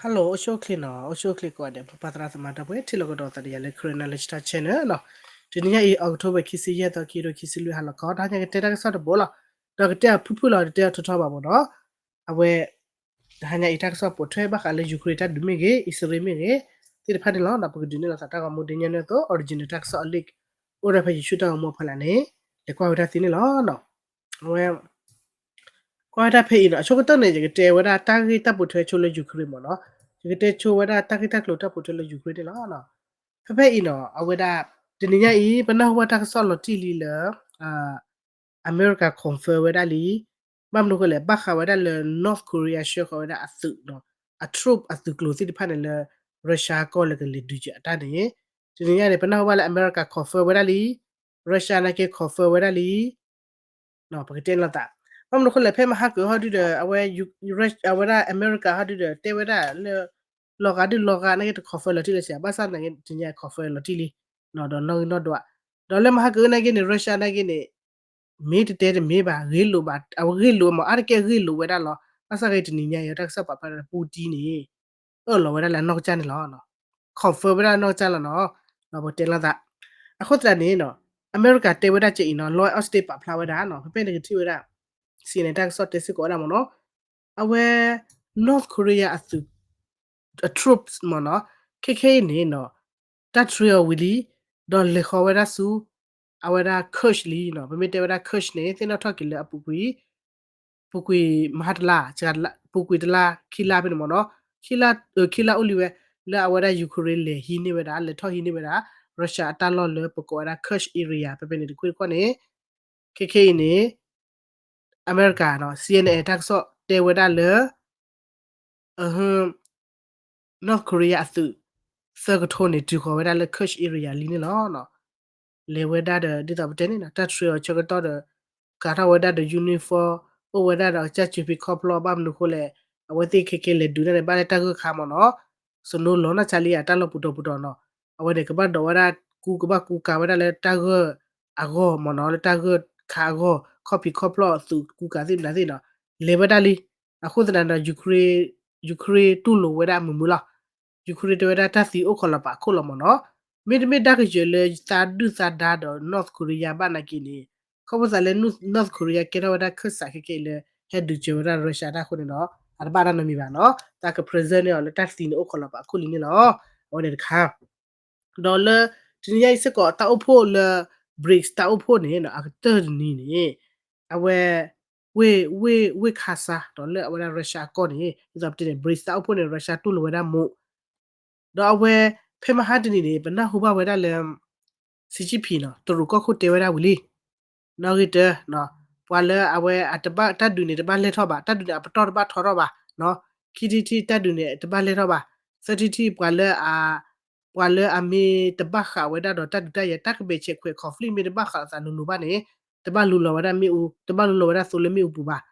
Hello အိၣ်ဆူၣ်အိၣ်ချ့နီၤ, အိၣ်ဆူၣ်အိၣ်ချ့ကိးဂၤဒဲး မိၢ်ပၢ်သရၣ်သမါဒီပုၢ်ဝဲၢ် ထံၣ်လိာ်ကဒီးသးဒီးယၤလၢ Karen Knowledge Talk Channel နီၤ. တနံၤညါအံၤ October ခံဆံယဲၢ်သီ ခံကထိခံဆံလွံၢ် ဟါလီၤခီ တဟါညါကတဲတၢ်ကစီၣ်တဘိလီၤ. ဒီးကတဲအီၤဖုၣ်ဖုၣ်လီၤ တတဲအီၤထီထီဘၣ်မ့ၢ်နီၤ. အဝဲ တဟါညါအံၤတၢ်ကစီၣ်ပိာ်ထွဲဘၣ်ဃးလၢ Ukraine တၢ်ဒုးမ့ၢ်ဂ့ၤ အံၣ်စရ့လးမ့ၢ်ဂ့ၤ သ့ၣ်တဖၣ်န့ၣ်လီၤ. ဒီးပကဒုးနဲၣ်လိာ်သးတၢ်ဂီၤမူဒ်ညီနုၢ်အသိး original တၢ်ကစီၣ်အ link အိၣ်ဒီးဖဲ YouTube တၢ်ဂီၤမူအဖီလာ်န့ၣ် လဲၤကွၢ်ဝဲတၢ်သ့န့ၣ်လီၤ. အဝဲ ကွၢ်ဝဲဒၣ်ဖဲအံၤနီၤ, အဆိကတၢၢ်န့ၣ် ယကတဲဝဲဒၣ်တၢ်ဂ့ၢ်တၢ်ပိာ်ထွဲဆိလၢ Ukraine မ့ၢ်နီၤ. ယကတဲဆိဝဲဒၣ်တၢ်ဂ့ၢ်တၢ်ကျိၤတၢ်ပိာ်ထွဲလၢ Ukraine န့ၣ်လီၤ. ဖဲဖဲအံၤနီၤ အဝဲဒၣ် တနံၤညါအံၤ ပနၢ်ဟူဘၣ်တၢ်ကစီၣ်လီၤတံၢ်လံလၢ အမဲရကၤ confirm ဝဲဒၣ်လံ. ဘၣ်မနုၤအဃိလဲၣ် ဘၣ်ဃးဝဲဒၣ်လၢ North Korea ဆှၢဃီၤဝဲဒၣ်အသုးနီၤ, အ troop အသုးကျိၤသ့ၣ်တဖၣ်န့ၣ်လၢ Russia ကီၢ်လၢကလဲၤဒုးက့ၤအတၢ်န့ၣ် တနံၤညါန့ၣ် ပနၢ်ဟူဘၣ်လၢအမဲရကၤ confirm ဝဲဒၣ်လံ, Russia နာ်က့ confirm ဝဲဒၣ်လံ ပကတဲလိာ်သး. ဘၣ်မနုၤအဃိလဲၣ် ဖဲမဟါကၢၤဟီၣ်ဒုဒီး အဝဲ အဝဲဒၣ်အမဲရကၤဟီၣ်ဒုဒီး တဲဝဲဒၣ်လၢ လီၤဂာ်ဒုလီၤဂာ်နာ်က့ တ confirm လီၤတံၢ်လၢၤစ့ၢ် ဘၣ်ဆၣ်နာ်က့ တနံၤညါ confirm လီၤတံၢ်လံ ဒီးနီၣ်ဂံၢ်နီၣ်ဒွး. ဒီးလၢမဟါကၢၤနာ်က့န့ၣ် Russia နာ်က့န့ၣ် မ့ၢ်တတဲတမ့ၢ်ဘၣ် ဂ့ၤလိာ်ဘၣ် အဝဲဂ့ၤလိာ်မ့ၢ် အါတက့ၢ်ဂ့ၤလိာ်ဝဲဒၣ်လီၤ. ဘၣ်ဆၣ်ဂ့ၤတနံၤညါအံၤ တၢ်ကစီၣ်ပာ်ဖျါဒီး Putin န့ၣ် အၢၣ်လီၤဝဲဒၣ်လၢအနီၢ်ကစၢ်န့ၣ်လီၤ. confirm ဝဲဒၣ်အနီၢ်ကစၢ်လီၤနီၤ. ပတဲလိာ်သး အဃိသတးန့ၣ်နီၤ အမဲရကၤတဲဝဲဒၣ်ကဲအံၤနီၤ Lloyd Austin ပာ်ဖျါဝဲဒၣ်နီၤ ဖဲဖဲန့ၣ်ကထံၣ်ဝဲဒၣ် စံးန့ၣ် တၢ်ကစီၣ်တဲစ့ၢ်ကီးဝဲဒၣ်မ့ၢ်နီၤ အဝဲ North Korea အသုး အ troops မ့ၢ်နီၤ ခဲခဲအံၤန့ၣ်နီၤ တၢ် train အီၤဝံၤလံ ဒီးလဲၤဃီၤဝဲဒၣ်ဆူ အဝဲဒၣ် Kursk လံနီၤ. ပမ့ၢ်တဲဝဲဒၣ် Kursk န့ၣ် သ့ၣ်နီၣ်ထီၣ်က့ၤလၢအပူၤကွံာ် ပူၤကွံာ်မဟါတလါ ပူၤကွံာ်တလါခံလါဖဲန့ၣ်မ့ၢ်နီၤ ခံလါ ခံလါအိၣ်လံဝဲ လၢအဝဲဒၣ် Ukraine လဲၤဟံးန့ၢ်ဝဲဒၣ် လဲၤထီၣ်ဟံးန့ၢ်ဝဲဒၣ် Russia အတၢ်လီၢ်လၢပကိးဝဲဒၣ် Kursk area ဖဲဖဲန့ၣ်တခွ့ၣ်တခီၣ်န့ၣ် ခဲခဲအံၤန့ၣ် အမဲရကၤနီၤ C N N တၢ်ကစီၣ်တဲဝဲဒၣ်လၢ အဟ North Korea အသုး သၢကထိန့ၣ် တုၤဃီၤဝဲဒၣ်လၢ Kursk area လံန့ၣ်လီၤ. လဲၤဝဲဒၣ်ဒီး ဒ်သိးပတဲန့ၣ်နီၤ တၢ် train အီၤဆၢကတီၢ်ဒီး ကၤထီၣ်ဝဲဒၣ်ဒီး uniform အိၣ်ဝဲဒၣ်ဒီး ကစၢ်စူၤဖံးခီဖျိ ဘၣ်မနုၤအဃိလဲၣ် အဝဲသ့ၣ်ခဲခဲလဲၤဒုးတၢ်န့ၣ် ဘၣ်လၢတၢ်ဂၢၢ်ခါမ့ၢ်နီၤ snow လီၤနီၢ်ဆါလံဧါ တၢ်လီၢ်ပူၤတီၤပူၤတီၤနီၤ အဝဲန့ၣ် ကဘၣ်ဒိးဝဲဒၣ် ကူကဘၣ်ကူကၤဝဲဒၣ်လၢတၢ်ဂၢၢ်အဂီၢ်မ့ၢ်နီၤ လၢတၢ်ဂၢၢ်ခါအဂီၢ် ခီၣ်ဖံးခီၣ်ဖျိအသုးကူကၤသ့ၣ်မနုၤသ့ၣ်နီၤ လဲၤဝဲဒၣ်လံ. အဃိသတးဒီး Ukraineတူၢ်လိာ်ဝဲဒၣ်မုာ်မုာ်လီၤ. Ukraine တဲဝဲဒၣ်တၢ်သံအိၣ်ခိးလီၤပာ်အခိၣ်လီၤမ့ၢ်နီၤ မ့တမ့ၢ်ဒၣ်ကယၢၤလၢသးဒုၣ်သးဒါဒီး North Korea ဘၣ်နာ်က့န့ၣ် ခီဖျိသးလၢ North Korea ကဲထီၣ်ဝဲဒၣ်ခၢၣ်စးခဲကဲအံၤလၢ ဟဲဒုးစၢၤဝဲဒၣ် Russia တၢ်အဃိန့ၣ်ဒီး အတဘၣ်တၢ်နီတမံၤဘၣ်နီၤ သးက present န့ၢ်အီၤလၢတၢ်သံန့ၣ်အိၣ်ခိးလီၤပာ်အခိၣ်လံန့ၣ်လီၤ. အဝဲန့ၣ်တခါ ဒီးလၢ တနံၤညါအံၤစ့ၢ်ကီး တၢ်အိၣ်ဖှိၣ်လၢ BRICS တၢ်အိၣ်ဖှိၣ်န့ၣ် အကတၢၢ်တနံၤန့ၣ် အဝဲ ဝ့ၢ် ဝ့ၢ် ဝ့ၢ်ခါဆါ ဒီးလၢအဝဲဒၣ် Russia အကီၢ်န့ၣ် ဒ်သိးပတဲန့ၣ် BRICS တၢ်အိၣ်ဖှိၣ်န့ၣ် Russia တူၢ်လိာ်ဝဲဒၣ်မ့ၢ် ဒီးအဝဲ ဖဲမဟါတနံၤန့ၣ် ပနၢ်ဟူဘၣ်ဝဲဒၣ်လၢ Xi Jinping နီၤ တရူးကီၢ်ခိၣ်တဲဝဲဒၣ်ဝံၤလံ နီၣ်ဂံၢ်တၢ ပှၤလၢအဝဲအတဘၣ်တၢ်ဒုးန့ၣ် တဘၣ်လဲၢ်ထီၣ်ဘၣ် တၢ်ဒုးန့ၣ် အပတီၢ်တဘၣ်ထီထီၣ်ဘၣ် ခံထံၣ်ထံၣ်တၢ်ဒုးန့ၣ် တဘၣ်လဲၢ်ထီၣ်ဘၣ် သၢထံၣ်ထံၣ် ပှၤလၢအ ပှၤလၢအမ့ၢ်တဘၣ်ဃးဝဲဒၣ်ဒီးတၢ်ဒုးတၢ်ယၤ တၢ်ကဘဲးဆဲးခွဲး conflict မ့ၢ်တဘၣ်ဃးလိာ်သးလိၤလိၤဘၣ်န့ၣ် တဘၣ်လူလီၤဝဲဒၣ်မ့ၣ်အူ တဘၣ်လူလီၤဝဲဒၣ်သိလၢမ့ၣ်အူပူၤဘၣ်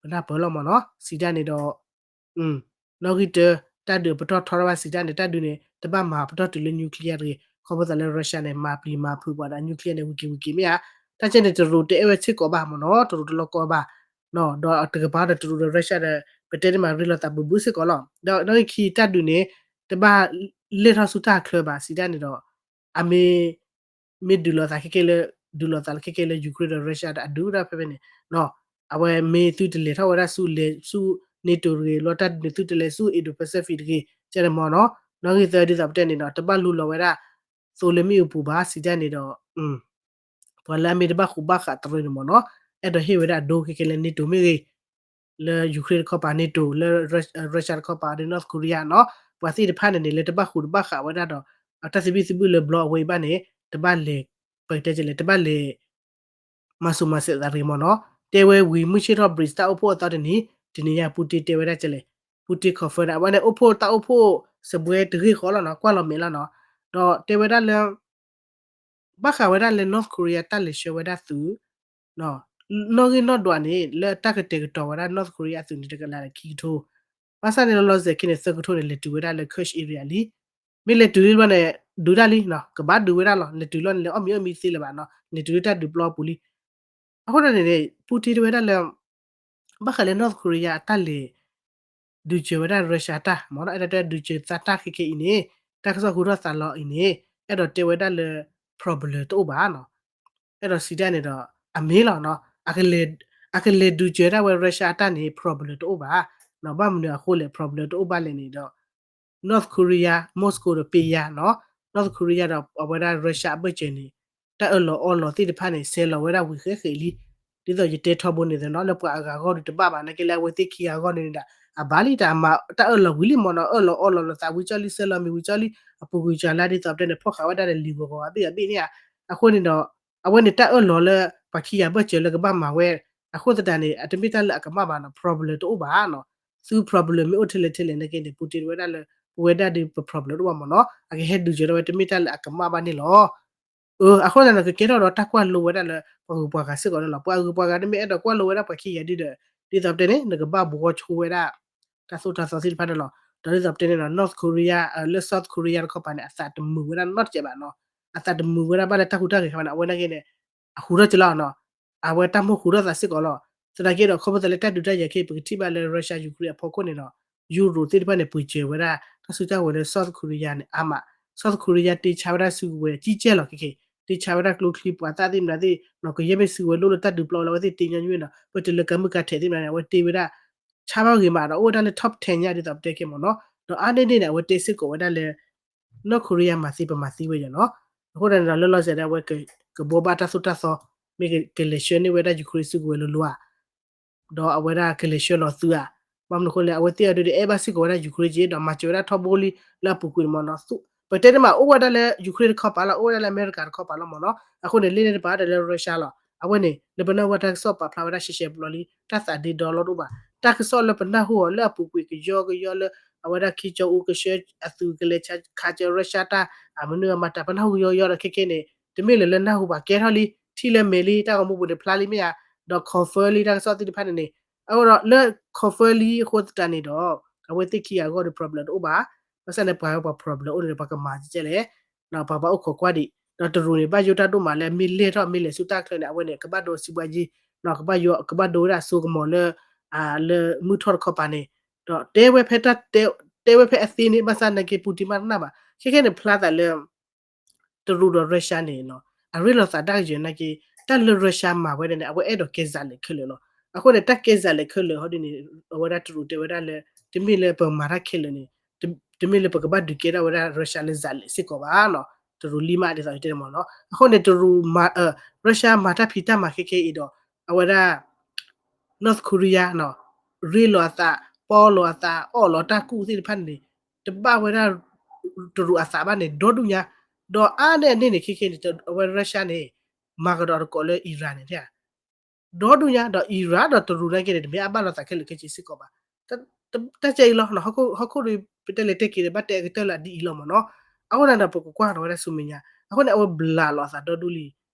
ပနၢ်ပၢၢ်လီၤမ့ၢ်နီၤ စံးဒၣ်န့ၣ်ဒီး နီၣ်ဂံၢ်တၢ တၢ်ဒုးအပတီၢ်ထီထီၣ်ဘၣ်စံးဒၣ်န့ၣ် တၢ်ဒုးန့ၣ် တဘၣ်မၤပတီၢ်တုၤလၢ nuclear တဂ့ၤ ခီဖျိသးလၢ Russia န့ၣ် မၤပျံၤမၤဖုးပှၤဒီး nuclear န့ၣ် ဝံၤက့ၤဝံၤက့ၤမ့ၢ်ဧါ တၢ်ကဲန့ၣ် တရူးတအဲၣ်ဝဲစ့ၢ်ကီးဘၣ်မ့ၢ်နီၤ တရူးတလီၢ်ကီဘၣ် ဒီးတကပၤဒီးတရူးဒီး Russia ဒီး ပတဲတမၤရ့လိာ်သးဘုးဘုးစ့ၢ်ကီးလီၤ ဒီးနီၣ်ဂံၢ်ခံတၢ်ဒုးန့ၣ် တဘၣ်လဲၢ်ထီၣ်ဆူတၢ်ချၢဘၣ်စံးဒၣ်န့ၣ်ဒီး အမ့ၢ် မ့ၢ်ဒုးလိာ်သးခဲကဲလၢ ဒုးလိာ်သးလၢခဲကဲလၢ Ukraine ဒီး Russia ဒီးအဒုးဒၣ်ဖဲဖဲန့ၣ် အဝဲမ့ၢ်သုတလဲၤထီၣ်ဝဲဒၣ်ဆူလဲၤဆူ NATO တဂ့ၤ လီၤတၢ်ဒုးန့ၣ်သုတလဲၤဆူ Indo Pacific တဂ့ၤ ကဲန့ၣ်မ့ၢ်နီၤ နီၣ်ဂံၢ်သၢဒ်သိးပတဲန့ၣ်ဒီး တဘၣ်လူလီၤဝဲဒၣ် သိလၢမ့ၣ်အူပူၤဘၣ်စံးဒၣ်န့ၣ်ဒီး ပှၤလၢအမ့ၢ်တဘၣ်ဃူးဘၣ်ဃးတရူးန့ၣ်မ့ၢ်နီၤ အဲၣ်ဒိးဟ့ၣ်ဝဲဒၣ်အဒိခဲကဲလၢ NATO မ့ၢ်ဂ့ၤ လၢ Ukraine တခီပၤ NATO လၢ Russia တခီပၤဒီး North Korea နီၤ ပှၤသ့ၣ်တဖၣ်န့ၣ်န့ၣ် လၢတဘၣ်ဃူးတဘၣ်ဃးဝဲဒၣ်ဒီး အတၢ်သဘံၣ်သဘုၣ်လၢဘျီအဝဲအံၤဘၣ်န့ၣ် တဘၣ်လဲၤ ပကတဲလဲၣ် တဘၣ်လဲၤ မၤဆူးမၤစဲးသးတဂ့ၤမ့ၢ်နီၤ တဲဝဲဝံၤမုၢ်ဆ့ၣ်ထီၣ် BRICS တၢ်အိၣ်ဖှိၣ်အသီတနံၤ တနံၤညါ Putin တဲဝဲဒၣ်ကဲလဲၣ် Putin confirm ဒၣ် အဝဲန့ၣ်အိၣ်ဖှိၣ်တၢ်အိၣ်ဖှိၣ်စပွဲတဂ့ၢ်ဃီလီၤနီၤ ကွၢ်လီၤမဲာ်လီၤနီၤ ဒီးတဲဝဲဒၣ်လၢ ဘၣ်ဃးဝဲဒၣ်လၢ North Korea တၢ်လဲၤဆှၢဝဲဒၣ်သုး နီၣ်ဂံၢ်နီၣ်ဒွးန့ၣ် လၢတၢ်ကတဲာ်ကတီၤဝဲဒၣ် North Korea အသုးန့ၣ် တကလးဒီးခံကထိ ဘၣ်ဆၣ်န့ၣ် လီၤလီၤဆဲးခဲန့ၣ် သၢကထိန့ၣ် လဲၤတုၤဝဲဒၣ်လၢ Kursk area လံ မ့ၢ်လဲၤတုၤလံဘျီန့ၣ် ဒုးတၢ်လံနီၤ ကဘၣ်ဒုးဝဲဒၣ်လီၤ လဲၤတုၤလီၤန့ၣ် လဲၤအီၣ်မ့ၤအီၣ်မံသ့လၢၤဘၣ်နီၤ လဲၤတုၤလၢတၢ်ဒုးပျီပူၤလံ အဃိန့ၣ်န့ၣ် Putin တဲဝဲဒၣ်လၢ ဘၣ်ဃးလၢ North Korea အတၢ်လဲၤ ဒုးစၢၤဝဲဒၣ် Russia တၢ်မ့ၢ်နီၤ, အဲၣ်ဒိးတဲဒုးစၢၤသးတၢ်ခဲခဲအံၤန့ၣ် တၢ်ကစီၣ်ဟူထီၣ်သးလီၤအံၤန့ၣ် အဲၣ်ဒိးတဲဝဲဒၣ်လၢ problem တအိၣ်ဘၣ်နီၤ. အဲၣ်ဒိးစံးတၢ်န့ၣ်ဒီး အမ့ၢ်လီၤနီၤ, အကလဲၤဒုးစၢၤဒၣ်ဝဲ Russia အတၢ်န့ၣ် problem တအိၣ်ဘၣ်နီၤ. ဘၣ်မနုၤအဃိလဲၣ် problem တအိၣ်ဘၣ်လဲၣ်န့ၣ်ဒီး North Korea Moscow ဒီးပ့ယါနီၤ, North Korea ဒီးအဝဲဒၣ် Russia အဘၢၣ်စၢၤန့ၣ် တၢ်အၢၣ်လီၤအီလီၤသ့ၣ်တဖၣ်န့ၣ် ဆဲးလီၤဝဲဒၣ်ဝံၤဃဲဃဲလံ. ဒ်သိးယတဲထီဘိန့ၣ်သနီၤ လၢပှၤအဂၤအဂီၢ်ဒုးတဘၣ်ဘၣ် နာ်က့လၢအဝဲသ့ၣ်ခံဂၤအဂီၢ်န့ၣ်ဒီး အဘၣ်လံ တၢ်အၢၣ်လီၤဝံၤလံမ့ၢ်နီၤ, အၢၣ်လီၤအီလီၤလီၤသးဝံၤကၠီလံ ဆဲးလီၤမ့ၢ်ဝံၤကၠီလံ အပူၤကွံာ်ကၠီလါ ဒ်သိးပတဲန့ၣ် ဖီၣ်ဃာ်ဝဲဒၣ်ဒီးလံာ်ဂီၤဂီၤအဘ့ၣ်အဘ့ၣ်န့ၣ်ဧါ. အဃိန့ၣ်ဒီး အဝဲန့ၣ်တၢ်အၢၣ်လီၤလၢ ပှၤခံဂၤဘၢၣ်စၢၤလၢကဘၣ်မၤဝဲ, အဃိသတးန့ၣ် အတမ့ၢ်တၢ်လၢအကမၣ်ဘၣ်နီၤ, problem တအိၣ်ဘၣ်နီၤ. သု problem မ့ၢ်အိၣ်ထဲလဲၣ်ထဲလဲၣ်နာ်က့န့ၣ် Putin တဲဝဲဒၣ်လၢ ပဝဲဒၣ်ဒုးပ problem တအိၣ်ဘၣ်မ့ၢ်နီၤ, အကဟဲဒုးစၢၤဒၣ်ဝဲ တမ့ၢ်တၢ်လၢအကမၣ်ဘၣ်န့ၣ်လီၤ. အဃိသတးန့ၣ် ကကဲထီၣ်ဒီးတၢ်ကွၢ်လိဝဲဒၣ်လၢ ပှၤဂုၤပှၤဂၤစ့ၢ်ကီးန့ၣ်လီၤ. ပှၤဂုၤပှၤဂၤတမ့ၢ်အဲၣ်ဒိးကွၢ်လိဝဲဒၣ်ပှၤခံဂၤဒုဒီး ဒ်သိးပတဲန့ၣ် နကဘၣ်ဘှီဆိဝဲဒၣ် တၢ်သိၣ်တၢ်သီသ့ၣ်တဖၣ်န့ၣ်လီၤ. ဒီးဒ်သိးပတဲန့ၣ်ဒီး North Korea လၢ South Korea တခီပၤန့ၣ် အသးတမုာ်ဝဲဒၣ်နီတစဲးဘၣ်နီၤ, အသးတမုာ်ဝဲဒၣ်ဘၣ်လၢတၢ်ဟူးတၢ်ဂဲၤခါန့ၣ် အဝဲနာ်က့န့ၣ် အဟူထီၣ်က့ၤလီၤနီၤ. အဝဲတၢ်မိၣ်ဟူထီၣ်သးစ့ၢ်ကီးလီၤ. သနာ်က့ဒီး ခီဖျိသးလၢတၢ်ဒုးတၢ်ယၤခဲအံၤ ပကထံၣ်ဘၣ်လၢ Russia Ukraine အဖီခိၣ်န့ၣ်ဒီး Europe သ့ၣ်တဖၣ်န့ၣ် ပှ့ၤစၢၤဝဲဒၣ် တၢ်စုကဝဲၤလၢ South Korea န့ၣ် အါမး, South Korea တ့ဆါဝဲဒၣ်စုကဝဲၤ ကံကဲလီၤခဲခဲ, တ့ဆါဝဲဒၣ်ကျိချံ ပှၤသၣ်သ့ၣ်မနုၤသ့ၣ်နီၤ, ကယဲၢ်မ့ၢ်စုကဝဲၤလိၣ်လၢတၢ်ဒုးပျီလၢအဝဲသ့ၣ်တ့ညီနုၢ်နီၤ, ပတဲလၢကၤမုၢ်ကၤထဲးသ့ၣ်မနုၤန့ၣ် အဝဲတ့ဝဲဒၣ် ဆါဘၣ်ဂ့ၤမးဒီး အိၣ်ဝဲဒၣ်လၢ top ten ညါဒ်သိးပတဲခဲမ့ၢ်နီၤ. ဒီးအါန့ၢ်န့ၢ်န့ၣ် အဝဲတဲစ့ၢ်ကီးဝဲဒၣ်လၢ North Korea မၤသံပမၤသံဝဲယၤနီၤ. အဃိသတးန့ၣ်ဒီး လၢလီၤစဲၤဒၣ်ဝဲ ကဘှီဘၣ်တၢ်သိၣ်တၢ်သီ, မ့ၢ်ကလဲၤဆှၢန့ၢ်ဝဲဒၣ် Ukraine စုကဝဲၤလိၤလိၤဧါ ဒီးအဝဲဒၣ်ကလဲၤဆှၢလီၤသုဧါ. ဘၣ်မနုၤအဃိလဲၣ် အဝဲသ့ၣ်အဒုဒီး အဲၣ်ဘၣ်စ့ၢ်ကီးဝဲဒၣ် Ukraine က့ ဒီးမၤစၢၤဝဲဒၣ်ထီဘိလံ လၢအပူၤကွံာ်န့ၣ်မ့ၢ်နီၤ. ပတဲတမး အိၣ်ဝဲဒၣ်လၢ Ukraine တခီပၤလီၤ, အိၣ်ဝဲဒၣ်လၢအမဲရကၤတခီပၤလီၤမ့ၢ်နီၤ. အဃိန့ၣ် လ့န့ၣ်တပၤဒီးလၢ Russia လီၤ. အဝဲန့ၣ် လၢပနၢ်ဟူတၢ်ကစီၣ်ပာ်ဖျါဝဲဒၣ်ရှဲရှဲပျီလံ တၢ်သးဒ့ဒီလီၤတအိၣ်ဘၣ်. တၢ်ကစီၣ်လၢပနၢ်ဟူအီၤလၢအပူၤကွံာ်ကယီကယီလၢ အဝဲဒၣ် Kim Jong Un ကဆှၢအသုးကလဲၤခးစၢၤ Russia တၢ် အမနုၤအမၤတၢ် ပနၢ်ဟူကယီကယီဒီး ခဲခဲန့ၣ် တမ့ၢ်လၢၤလၢနၢ်ဟူဘၣ် ကဲထီၣ်လံ ထံၣ်လၢမဲာ်လံ တၢ်ဂီၤမူပူၤန့ၣ်ဖျါလံမ့ၢ်ဧါ, ဒီး confirm လံတၢ်ကစီၣ်သ့ၣ်တဖၣ်န့ၣ်န့ၣ်. အဃိဒီးလၢ confirm လံအဃိသတးန့ၣ်ဒီး အဝဲသ့ၣ်ခံဂၤအဂီၢ်ဒီး problem တအိၣ်ဘၣ်. ဘၣ်ဆၣ်န့ၣ် ပှၤဝဲပှၤ problem အိၣ်န့ၣ်ဒီး ပှၤကမၤကဲလဲၣ်, ပှၤဘၣ်အိၣ်ခိးကွၢ်ဒံး. ဒီးတရူးန့ၣ် ဘၣ်ယိၣ်တၢ်ဒိၣ်မးလၢအမ့ၢ်လဲၢ်ထီၣ် မ့ၢ်လဲၤဆူတၢ်ချၢန့ၣ် အဝဲန့ၣ် ကဘၣ်ဒိစံးဘှါယ့ ကဘၣ်ယိၣ် ကဘၣ်ဒိဝဲဒၣ်အစိကမီၤလၢ လၢမုၢ်ထီၣ်တခီပၤန့ၣ် ဒီးတဲဝဲဖဲတၢ်တဲ တဲဝဲဖဲအသ့န့ၣ် ဘၣ်ဆၣ်နာ်က့ Putin မ့ၢ်တနာ်ဘၣ် ခဲခဲန့ၣ် ဖျါသးလၢ တရူးဒီး Russia န့ၣ် အရ့လိာ်သးတၢ်ကယၢၤနာ်က့ တၢ်လၢ Russia မၤဝဲဒၣ်န့ၣ် အဝဲအဲၣ်ဒိးကဲစးလဲာ်ခဲလၢာ်လီၤ. အဃိန့ၣ် တၢ်ကဲစးလဲာ်ခဲလၢာ်ဟီဒ်န့ၣ် အဝဲဒၣ်တရူးတဲဝဲဒၣ်လၢ တမ့ၢ်လၢပမၤတၢ်ခဲလၢာ်န့ၣ် တမ့ၢ်လၢပကဘၣ်ဒုးကဲထီၣ်ဝဲဒၣ် Russia လၢစးလဲာ်စ့ၢ်ကီးဘၣ်နီၤ. တရူးလံမးဒ်သိးယတဲန့ၣ်မ့ၢ်နီၤ. အဃိန့ၣ် တရူး Russia မၤတၢ်ဖံးတၢ်မၤခဲခဲအံၤဒီး အဝဲဒၣ် North Korea နီၤ ရ့လိာ်အသး ပီလိာ်အသး အီၣ်လီၤတၢ်ကူၣ်သ့ၣ်တဖၣ်န့ၣ် တဘၣ်ဝဲဒၣ် တရူးအသးဘၣ်န့ၣ် ဒီဒူၣ်ညါ. ဒီးအါန့ၢ်အန့ၣ်န့ၣ် ခဲခဲန့ၣ် အဝဲ Russia န့ၣ် မၤကဒီးတကိးလၢ Iran န့ၣ် ဒီဒူၣ်ညါ ဒီး Iran ဒီးတရူးနာ်က့န့ၣ် တမ့ၢ်အဘၣ်လိာ်သးခဲလၢာ်ခဲဆ့စ့ၢ်ကီးဘၣ်. တၢ်ကဲအံၤလီၤ ဟီၣ်ခိၣ်ဒီး ပတဲလဲၤတဲက့ၤဒီး ဘၣ်တဲအကတၢၢ်လၢအဒ်အံၤလီၤမ့ၢ်နီၤ. အဃိန့ၣ်ဒီး ပကကွၢ်ဒီးဝဲဒၣ်ဆူမဲာ်ညါ အဃိန့ၣ် အဝဲဘျးလိာ်အသးဒီဒူၣ်လံ.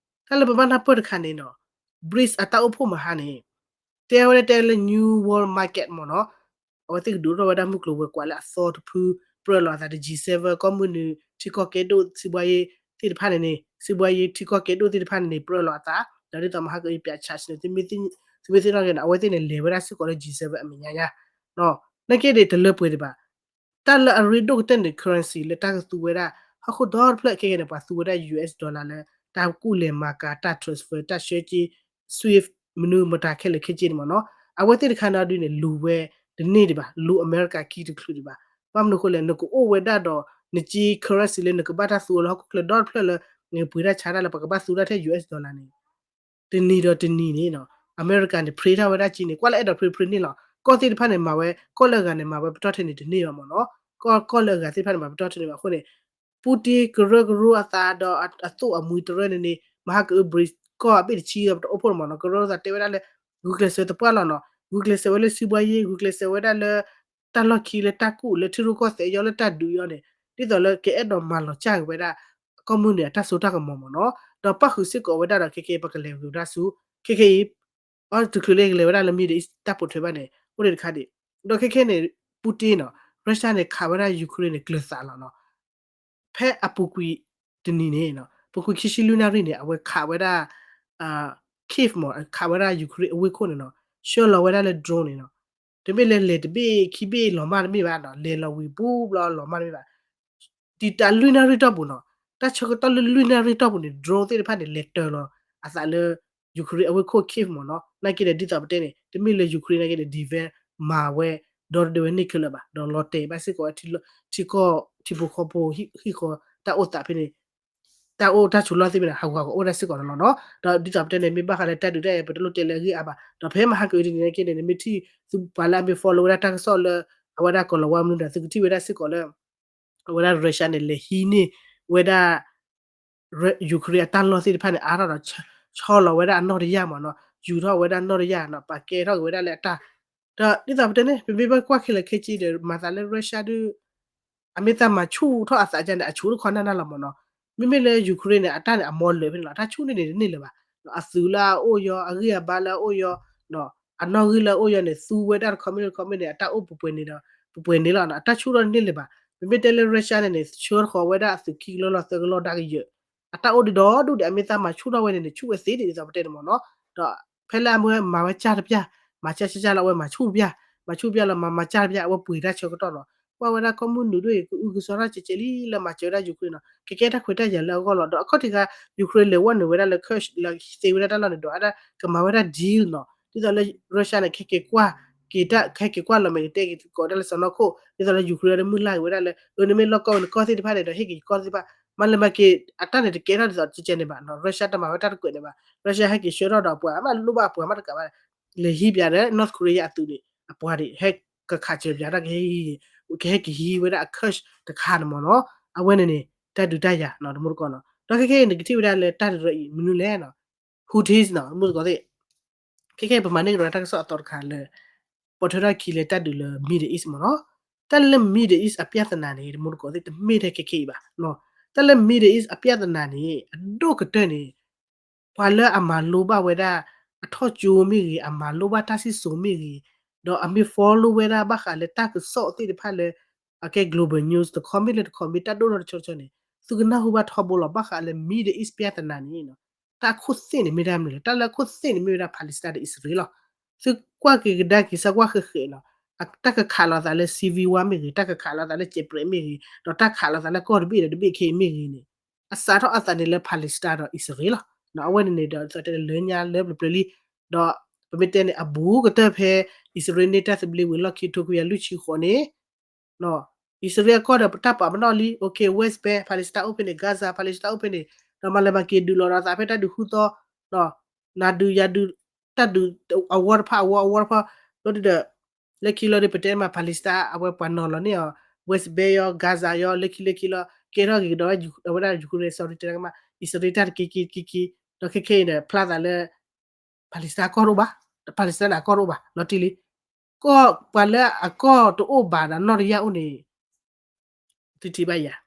တၢ်လၢပဘၣ်နၢ်ပၢၢ်တခါန့ၣ်ဒီး BRICS အတၢ်အိၣ်ဖှိၣ်မဟါန့ၣ် တဲဝဲဒၣ်တဲလၢ New World Market မ့ၢ်နီၤ. အဝဲသ့ၣ်ကဒုးအိၣ်ထီၣ်ဝဲဒၣ်မုၢ်ကျိၤဝဲၤကွာ်လၢအသီတဖု ပြၢလိာ်အသးဒီး G seven ကီၢ်မုၢ်နုာ် ထံကီၢ်ကဲဒိၣ် စံးဘှါယ့ သ့ၣ်တဖၣ်န့ၣ်န့ၣ် စံးဘှါယ့ ထံကီၢ်ကဲဒိၣ်သ့ၣ်တဖၣ်န့ၣ်န့ၣ် ပြၢလိာ်အသး ဒီးဒ်သိးမဟါကအံၤ ပျး charge န့ၣ် သုမ့ၢ်သ့ၣ်နီၣ်က့ၤန့ၣ် အဝဲသ့ၣ်န့ၣ် လဲၤဝဲဒၣ်စ့ၢ်ကီးလၢ G seven အမဲာ်ညါညါ နာ်က့ဒၣ်တလၢပှဲၤဒံးဘၣ်. တၢ်လၢအရ့ဒိၣ်ကတၢၢ်န့ၣ် currency လၢတၢ်ကသူဝဲဒၣ် ဟီၣ်ခိၣ်ဒီတဖျၢၣ်ခဲကဲန့ၣ် ပှၤသူဝဲဒၣ် US dollar လၢ တၢ်ကူၣ်လဲၤမၤကၤ တၢ် transfer တၢ်ဆှၢက့ SWIFT မနုၤမတၤခဲလၢာ်ခဲဆ့န့ၣ်မ့ၢ်နီၤ. အဝဲသ့ၣ်တခါန့ၣ်ဒုန့ၣ် လူၤဝဲတန့ၢ်ဒံးဘၣ် လူၤအမဲရကၤခံတချုးဒံးဘၣ်. ဘၣ်မနုၤအဃိလဲၣ် နကအိၣ်ဝဲဒၣ်ဒီး နက့ currency လၢနကဘၣ်တၢ်သူဝဲလၢဟီၣ်ခိၣ်ချၢဒီတဖျၢၣ်လၢ နကပှ့ၤတၢ်ဆါတၢ်လၢပှၤကဘၣ်သူဒၣ်ထဲ US dollar န့ၣ် တနံၤဒီးတနံၤန့ၣ်နီၤ အမဲရကၤန့ၣ် print ထီၣ်ဝဲဒၣ်က့န့ၣ် ကွၢ်လၢအဲၣ်ဒိး print print န့ၢ်လီၤ. ကီၢ်သ့ၣ်တဖၣ်န့ၣ် မၤဝဲ ကီၢ်လၢအဂၤန့ၣ် မၤဝဲပတီၢ်ထဲန့ၣ်တန့ၢ်ဘၣ်မ့ၢ်နီၤ. ကီၢ် ကီၢ်လၢအဂၤသ့ၣ်တဖၣ်န့ၣ် မၤပတီၢ်ထဲန့ၣ်ဘၣ်အဃိန့ၣ် Putin ကရၢကရိအသးဒီးအသိၣ်အမှံတရၢန့ၣ်န့ၣ် မဟါကအု BRICS ကီၢ်အဘ့ၣ်တဆံဒီးပတအိၣ်ဖှိၣ်မ့ၢ်နီၤ ကရၢကရိသးတဲဝဲဒၣ်လၢ ဂုာ်ကျဲးစၢးသပှၢ်လီၤနီၤ ဂုာ်ကျဲးစၢးဝဲလၢစုဘှါယ့ ဂုာ်ကျဲးစၢးဝဲဒၣ်လၢ တၢ်လီၢ်ခံလၢတၢ်ကူၣ်လၢထံရူၢ်ကီၢ်သဲးအယီၤလၢတၢ်ဒုးအယီၤန့ၣ် ဒ်သိးလၢကအဲၣ်ဒိးမၤလီၤစၢ်က့ၤဝဲဒၣ် ကီၢ်မုၢ်နုာ်အတၢ်စိတၢ်ကမီၤမ့ၢ်နီၤ ဒီးပၣ်ဃုာ်စ့ၢ်ကီးဝဲဒၣ်ဒီးခဲကဲပကလဲၤဂုာ်ဝဲဒၣ်ဆူ ခဲကဲအံၤ အီတချုးလၢကလဲၤဝဲဒၣ်လၢ Middle East တၢ်ပိာ်ထွဲဘၣ်န့ၣ် အိၣ်ဒံးတခါဒံး ဒီးခဲကဲန့ၣ် Putin နီၤ Russia န့ၣ် ခးဝဲဒၣ် Ukraine န့ၣ် ကျၢၤသးလီၤနီၤ ဖဲအပူၤကွံာ်တနံၤန့ၣ် ပူၤကွံာ်ခံဆံလွံၢ်နၣ်ရံၣ်န့ၣ် အဝဲခးဝဲဒၣ် Kyiv မ့ၢ် ခးဝဲဒၣ် Ukraine အဝ့ၢ်ခိၣ်န့ၣ်နီၤ ဆှၢလီၤဝဲဒၣ်လၢ drone န့ၣ်နီၤ တမ့ၢ်လၢလဲၤတဘ့ၣ်ခံဘ့ၣ်လီၤမၢ်တမ့ၢ်ဘၣ်နီၤ, လဲၤလီၤဝံၤဘူးဘျီလီၤမၢ်တမ့ၢ်ဘၣ်. တံာ်တာ်လွံၢ်နၣ်ရံၣ်တီၢ်ပူၤနီၤ, တၢ်ဆၢကတီၢ်လၢလွံၢ်နၣ်ရံၣ်တီၢ်ပူၤန့ၣ် drone သ့ၣ်တဖၣ်န့ၣ် လဲၤတၢၤလီၤအသးလၢ Ukraine အဝ့ၢ်ခိၣ် Kyiv မ့ၢ်နီၤ. နာ်က့ဒီး ဒ်သိးပတဲန့ၣ် တမ့ၢ်လၢ Ukraine နာ်က့ဒီး defend မၤဝဲ ဒီတဒၢဝဲန့ၢ်ခဲလၢာ်ဘၣ်, ဒီးလီၤတဲာ်ဘၣ်စ့ၢ်ကီးဝဲ ထံကီၢ် ထံဖိကီၢ်ဖိဟံၣ်ဃီ တၢ်အိၣ်သးဖဲန့ၣ် တၢ်အိၣ်တၢ်ဆိးလီၢ်သ့ၣ်မ့ၢ်န့ၣ် ဟးဂူာ်ဟးဂီၤအိၣ်ဒၣ်စ့ၢ်ကီးန့ၣ်လီၤနီၤ. ဒီးဒ်သိးပတဲန့ၣ် မ့ၢ်ဘၣ်ဃးလၢတၢ်ဒုးတၢ်ယၤ ပတလိၣ်တဲလၢအဂ့ၢ်အါဘၣ်. ဒီးဖဲမဟါကအုးဒ်န့ၣ်နာ်က့န့ၣ် နမ့ၢ်ထံၣ်သုပှၤလၢအမ့ၢ် follow ဝဲဒၣ်တၢ်ကစီၣ်လၢ အဝဲဒၣ်ကီၤလၤဝါမနုၤဒီး သုကထံၣ်ဝဲဒၣ်စ့ၢ်ကီးလၢ အဝဲဒၣ် Russia န့ၣ် လဲၤဟံးန့ၢ်ဝဲဒၣ် Ukraine အတၢ်လီၢ်သ့ၣ်တဖၣ်န့ၣ် အါထီၣ်ဒီး ဆီလီၤဝဲဒၣ်အနီၣ်တယၢ်မ့ၢ်နီၤ, ယူၤထီၣ်ဝဲဒၣ်နီၣ်တယၢ်နီၤ, ပာ်ကဲထီၣ်က့ၤဝဲဒၣ်လၢအတၢ် ဒီးဒ်သိးပတဲန့ၣ် ပမ့ၢ်ဘၣ်ကွၢ်ခဲလၢာ်ခဲဆ့ဒီး မၤသးလၢ Russia ဒုး အမ့ၢ်တၢ်မၤဆူၣ်ထီၣ်အသးဒ်န့ၣ် အဆူၣ်တခီနၢ်နၢ်လီၤမ့ၢ်နီၤ. မ့မ့ၢ်လၢ Ukraine န့ၣ် အတၢ်န့ၣ် အမီလၢာ်ဖဲန့ၣ်လီၤ, အတၢ်ဆူၣ်န့ၢ်န့ၣ်တန့ၢ်လၢၤဘၣ်. အသုးလၢအအိၣ်ယီၤ အဂံၢ်အဘါလၢအအိၣ်ယီၤ အနီၣ်ဂံၢ်လၢအအိၣ်ယီၤန့ၣ် သူဝဲဒၣ်တခီမ့ၢ်တခီမ့ၢ်န့ၣ် အတၢ်အိၣ်ပှဲၤပှဲၤန့ၣ်ဒီး ပှဲၤပှဲၤန့ၣ်လီၤ. အတၢ်ဆူၣ်ထီၣ်တန့ၢ်လၢၤဘၣ်. ပမ့ၢ်တဲလၢ Russia န့ၣ်န့ၣ် ဆှၢဃီၤဝဲဒၣ်အသုးခံကလီၢ်လီၤသၢကလီၢ်ဒၣ်ကယၢၤ အတၢ်အိၣ်ဒံးဒီဒူၣ်ဒီး အမ့ၢ်တၢ်မၤဆူၣ်ထီၣ်ဝဲန့ၣ်န့ၣ် ဆူၣ်ဝဲသ့ဒ်သိးပတဲန့ၣ်မ့ၢ်နီၤ. ဒီးဖဲလၢအမ့ၢ်မၤဝဲကၢ်တပျၢ် မၤကၢ်ကၢ်ကၢ်လီၤ အဝဲမၤဆူၣ်တပျၢ် မၤဆူၣ်တပျၢ်လီၤ မၤမၤကၢ်တပျၢ် အဝဲပှ့ၤတၢ်ဆၢကတီၢ်နီၤ. ကွၢ်ဝဲဒၣ်ကီၢ်မုၢ်နုာ်ဒ်အံၤ ကအုကစွါထီၣ်ကဲးကဲးလံလၢမၤစၢၤဝဲဒၣ် Ukraine နီၤ. ကကဲတၢ်ခွဲးတၢ်ယာ်လၢအဂီၢ်လီၤ. ဒီးအခီၣ်ထံးခါ Ukraine လဲၤဝဲနုာ်ဝဲဒၣ်လၢ Kursk လၢသ့ဝဲဒၣ်တၢ်လီၢ်န့ၣ်ဒီး အဒၣ်ကမၤဝဲဒၣ် deal နီၤ. ဒ်သိးလၢ Russia န့ၣ် ခဲက့ၤကွၢ် က့ၤတၢ် ဟဲက့ၤကွၢ်လီၤမဲာ်ကတဲက့ၤကိးဒၣ်လၢစီၢ်နီၤခိၣ် ဒ်သိးလၢ Ukraine ဒီးမုၢ်လၢ်က့ၤဝဲဒၣ်လၢ အၢ နမ့ၢ်လီၢ်ကီၢ်ဝဲနကီၢ်သ့ၣ်တဖၣ်န့ၣ်ဒီး ဟ့ၣ်က့ၤယကီၢ်သ့ၣ်တဖၣ် မၤလဲၤမၤက့ၤ အတၢ်န့ၣ်တကဲထီၣ်ဒ်သိးကကဲန့ၣ်ဘၣ်နီၤ. Russia တမၤဝဲတၢ်တကွဲးန့ၣ်ဘၣ်. Russia ဟဲက့ၤဆှၢထီၣ်ဒီးအပှၤ အမ့ၢ်လိၣ်ဘၣ်အပှၤမ့ၢ်တကးဘၣ် လဲၤဟံးပၠးဒီး North Korea အသုးန့ၣ် အပှၤဒ် ဟဲကခးစၢၤပၠးတၢ်ကဟဲ ကဟဲက့ၤဟံးဝဲဒၣ်အ Kursk တခါန့ၣ်မ့ၢ်နီၤ. အဝဲန့ၣ်န့ၣ် တၢ်ဒုးတၢ်ယၤနီၤ တမူတကိးနီၤ. ဒီးခဲခဲအံၤ နကထံၣ်ဝဲဒၣ်လၢတၢ်တရၢအံၤ မနုၤလဲၣ်နီၤ Houthis နီၤ တမူတကိးသ့ၣ် ခဲခဲအံၤ ပမၤန့ၢ်ကဒီးတၢ်ကစီၣ်အသီတခါလၢ ပိာ်ထွဲထီၣ်ခံလၢတၢ်ဒုးလၢ Middle East မ့ၢ်နီၤ. တၢ်လၢ Middle East အပြဿနာန့ၣ် တမူတကိးသ့ၣ် တမ့ၢ်ထဲခဲခဲအံၤဘၣ်. တၢ်လၢ Middle East အပြဿနာန့ၣ် အဒိၣ်ကတၢၢ်န့ၣ် ပှၤလၢအမၤလိဘၣ်ဝဲဒၣ် အထီၣ်ကၠိမ့ၢ်ဂ့ၤ အမၤလိဘၣ်တၢ်စံၣ်စိၤမ့ၢ်ဂ့ၤ ဒီးအမ့ၢ် follow ဝဲဒၣ်ဘၣ်ဃးလၢတၢ်ကစီၣ်သ့ၣ်တဖၣ်လၢ အကဲ global news တခီမ့ၢ်လၢတခီမ့ၢ် တၢ်ဒိၣ်ထီၣ်တဆီဆီန့ၣ် သုကနၢ်ဟူဘၣ်ထီဘိလီၤ. ဘၣ်ဃးလၢ Middle East ပြဿနာန့ၣ် တၢ်အခိၣ်သ့ၣ်န့ၣ်မ့ၢ်ဒၣ်မနုၤလဲၣ်. တၢ်လၢအခိၣ်သ့ၣ်န့ၣ်မ့ၢ်ဝဲဒၣ် Palestine ဒီး အံၣ်စရ့လးလီၤ. သုကွၢ်က့ၤကဒါက့ၤစၢကွၢ်ဃဲးဃဲးလီၤ. တၢ်ကခးလိာ်သးလၢ civil war မ့ၢ်ဂ့ၤ, တၢ်ကခးလိာ်သးလၢ ကျဲးပြဲး မ့ၢ်ဂ့ၤ, ဒီးတၢ်ခးလိာ်သးလၢကီၢ်တဘ့ၣ်ဒီးတဘ့ၣ်ခဲအံၤမ့ၢ်ဂ့ၤန့ၣ် အစးထီၣ်အသးန့ၣ်လၢ Palestine ဒီး အံၣ်စရ့လးလီၤ. အဝဲန့ၣ်န့ၣ်ဒီး လၢညါလၢပျၢၤပျၢၤလံ ဒီးပမ့ၢ်တဲန့ၣ် အဘူးကတၢၢ်ဖဲ အံၣ်စရ့လးန့ၢ်တၢ်သဘျ့ဝံၤလီၢ်ခံ ထိခွံကယၤလွံၢ်ဆံဃိးန့ၣ် အံၣ်စရ့လးအကီၢ်ဒီးတၢ်ပာ်ပနီၣ်လံ okay, West Bank Palestine အိၣ်ဖဲန့ၣ်, Gaza Palestine အိၣ်ဖဲန့ၣ်, ဒီးမၤလၢမၤက့ၤဒုးလိာ်ဒီးသးဖဲတၢ်ဒုးဃုသီ, နၤဒုးယၤဒုး, တၢ်ဒုးအဝီတဖၣ်အဝီအဝီတဖၣ်, ဒီး လၢခံလီၤဒီး ပတဲမး Palestine အဝဲပှၤနီၤလီၤန့ၢ်အီၤ West Bank ယီၤ Gaza ယီၤ လၢခံလၢခံလီၤ ကဲထီၣ်က့ၤကဒီးဝဲဒၣ် Ukraine sorry တဲကမး အံၣ်စရ့လးတၢ်တက့ၢ်က့ၢ်က့ၢ်က့ၢ်, ဒီးခဲခဲအံၤန့ၣ် ဖျါသးလၢ Palestine အကီၢ်တအိၣ်ဘၣ်, Palestine န့ၣ် အကီၢ်တအိၣ်ဘၣ် လီၤတံၢ်လံ, ကီၢ်ပှၤလၢအကီၢ်တအိၣ်ဘၣ်ဒီးနီၣ်တယၢ်အိၣ်န့ၣ် သုထံၣ်ဘၣ်ယၤ,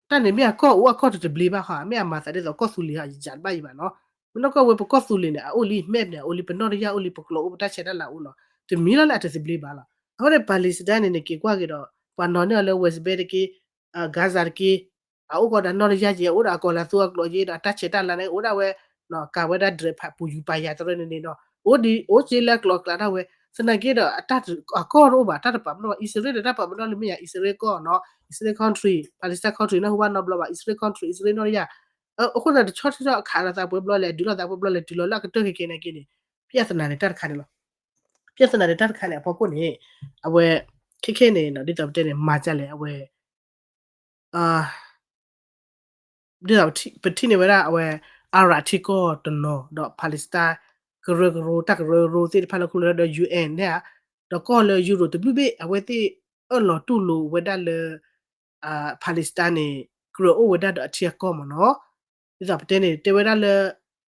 တၢ်န့ၣ်မ့ၢ်အကီၢ်အိၣ်အကီၢ်တတဘျ့ဘၣ်ဃီ မ့ၢ်အမၤသးဒ်သိးကီၢ်သူလ့ၤဟီ ယၤတဘၣ်ယံၤဘၣ်နီၤ, မ့ၢ်နီၢ်ကီၢ်ဝဲပကီၢ်သူလ့ၤန့ၣ် အအိၣ်လံ map န့ၣ် အအိၣ်လံ ပနီၣ်တယၢ်အိၣ်လံ ပကျိာ်အိၣ် ပတၢ်ဆဲးတၢ်လၤအိၣ်နီၤ, တမံၤလီၤလၢအတသဘျ့ဘၣ်လီၤ. အဃိန့ၣ် Palestine န့ၣ် နက့ၤကွၢ်က့ၤဒီး ပှၤနီၤန့ၢ်အီၤလၢ West Bank တက့ၢ်, Gaza တက့ၢ်, အအိၣ်ကီးဒီးနီၣ်တယၢ်က့ၤ အအိၣ်ဒီးအကီၢ်လၤသူအကျိာ်က့ၤ ဒီးအတၢ်ဆဲးတၢ်လၤန့ၣ် အိၣ်ဒၣ်ဝဲ ကၤဝဲဒၣ်ဒြဲးဖးပူၤယူၤပာ်ယၤတရၢန့ၣ်န့ၣ်နီၤ, အိၣ်ဒံး အိၣ်က့ၤလၢအကျိာ်အကျဲဒၣ်ဝဲ, သနာ်က့ဒီး အကီၢ်တအိၣ်ဘၣ် တၢ်တပာ်ပနီၣ်ဘၣ်, အံၣ်စရ့လးဒီးတၢ်ပာ်ပနီၣ်လၢမ့ၢ်ယၤ အံၣ်စရ့လးကီၢ်နီၤ, အံၣ်စရ့လး country, Palestine country နၢ်ဟူဘၣ်နီတဘျီဘၣ်, အံၣ်စရ့လး country, အံၣ်စရ့လးနီၣ်တယၢ်, အဃိသတးတဆီတဆီခးလိာ်သးပှဲၤဘျီလဲၣ် ဒုးလိာ်သးပှဲၤဘျီလဲၣ် တုၤလီၤလၢအကတၢၢ်ခဲခဲနာ်က့န့ၣ်, ပြဿနာန့ၣ်တၢ်တခါန့ၣ်လီၤ. ပြဿနာန့ၣ်တၢ်တခါန့ၣ် အဖီခိၣ်န့ၣ် အဝဲ ခဲခဲန့ၣ် ဒ်သိးပတဲန့ၣ် မၤဒ်လဲၣ် အဝဲ ဒ်သိးပထံၣ်န့ၢ်ဝဲဒၣ်အဝဲ Arab ထံကီၢ်တနီၤ ဒီး Palestine ကရၢကရိ တၢ်ကရၢကရိသ့ၣ်တဖၣ်လၢခူလၢဒီး UN န့ၣ်ဧါ, ဒီးကီၢ်လၢ Europe တဘျုးဘ့ၣ် အဝဲသ့ၣ်အၢၣ်လီၤတူၢ်လိာ်ဝဲဒၣ်လၢ Palestine န့ၣ် ကြၢးအိၣ်ဝဲဒၣ်ဒီးအထံအကီၢ်မ့ၢ်နီၤ. ဒ်သိးပတဲန့ၣ် တဲဝဲဒၣ်လၢ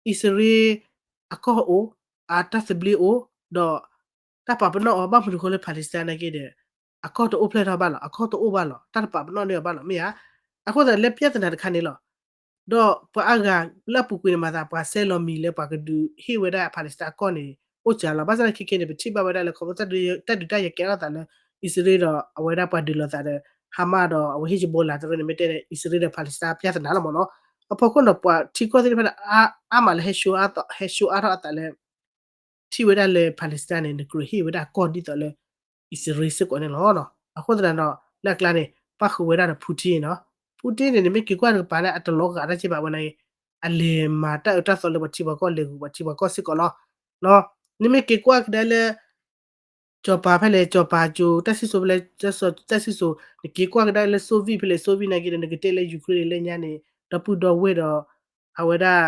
အံၣ်စရ့လးအကီၢ်အိၣ်, အတၢ်သဘျ့အိၣ်, ဒီး တၢ်ပာ်ပနီၣ်အီၤ ဘၣ်မနုၤဃိလၢ Palestine နာ်က့ဒီး အကီၢ်တအိၣ်ဖျဲၣ်ထီၣ်ဘၣ်လီၤ, အကီၢ်တအိၣ်ဘၣ်လီၤ, တၢ်တပာ်ပနီၣ်န့ၢ်အီၤဘၣ်လီၤ မ့ၢ်ဧါ. အဃိသတးလၢပြဿနာတခါန့ၣ်လီၤ. ဒီးပှၤအါဂၤလၢအပူၤကွံာ်န့ၣ်မၤသး ပှၤဆဲးလီၤမံၤလၢပှၤကဒုးဟ့ၣ်ဝဲဒၣ် Palestine အကီၢ်န့ၣ် အိၣ်စှၤလီၤ. ဘၣ်ဆၣ်သနာ်က့ခဲခဲန့ၣ် ပထံၣ်ဘၣ်ဝဲဒၣ်လၢ ခီဖျိတၢ်ဒုးတၢ်ယၤကဲထီၣ်သးလၢ အံၣ်စရ့လးဒီး အဝဲဒၣ်ပှၤဒုးလိာ်သးဒီး Hamas ဒီးအဝဲ Hezbollah တရၢန့ၣ် မ့ၢ်တဲန့ၣ် အံၣ်စရ့လးဒီး Palestine ပြဿနာလီၤမ့ၢ်နီၤ. အဖီခိၣ်န့ၣ် ပှၤထံကီၢ်သ့ၣ်တဖၣ်န့ၣ် အါမးလၢ ဟဲ show အါထီၣ်အသးလၢ ထံၣ်ဝဲဒၣ်လၢ Palestine န့ၣ် နကြၢးဟ့ၣ်ဝဲဒၣ်ကီၢ်ဒ်သိးလၢ အံၣ်စရ့လးစ့ၢ်ကီးန့ၣ်လီၤ. အဃိသတးဒီး လၢအကျါန့ၣ် ပၣ်ဃုာ်ဝဲဒၣ်ဒီး Putin နီၤ. Putin န့ၣ် နမ့ၢ်က့ၤကွၢ်တကပၤန့ၣ် အတလီၤဂာ်တၢ်က့ဘၣ်ဝဲန့ၣ် အလဲၤမၤတၢ်အၢတၢ်သီလၢပှၤထံပှၤကီၢ် လဲၤဂုာ်ပှၤထံပှၤကီၢ်စ့ၢ်ကီးလီၤ. နမ့ၢ်က့ၤကွၢ်ကဒါလၢ ကၠီၤပၤဖဲလဲၣ် ကၠီၤပၤကၠိ တၢ်စံၣ်စိၤဖဲလဲၣ် တၢ်စံၣ်စိၤ နက့ၤကွၢ်ကဒါလၢ Soviet ဖဲလဲၣ် Soviet နာ်က့ဒီး နကတဲလၢ Ukraine န့ၣ် လၢညါန့ၣ် ဒီပုၢ်ဒီဝဲၢ်ဒီး အဝဲဒၣ်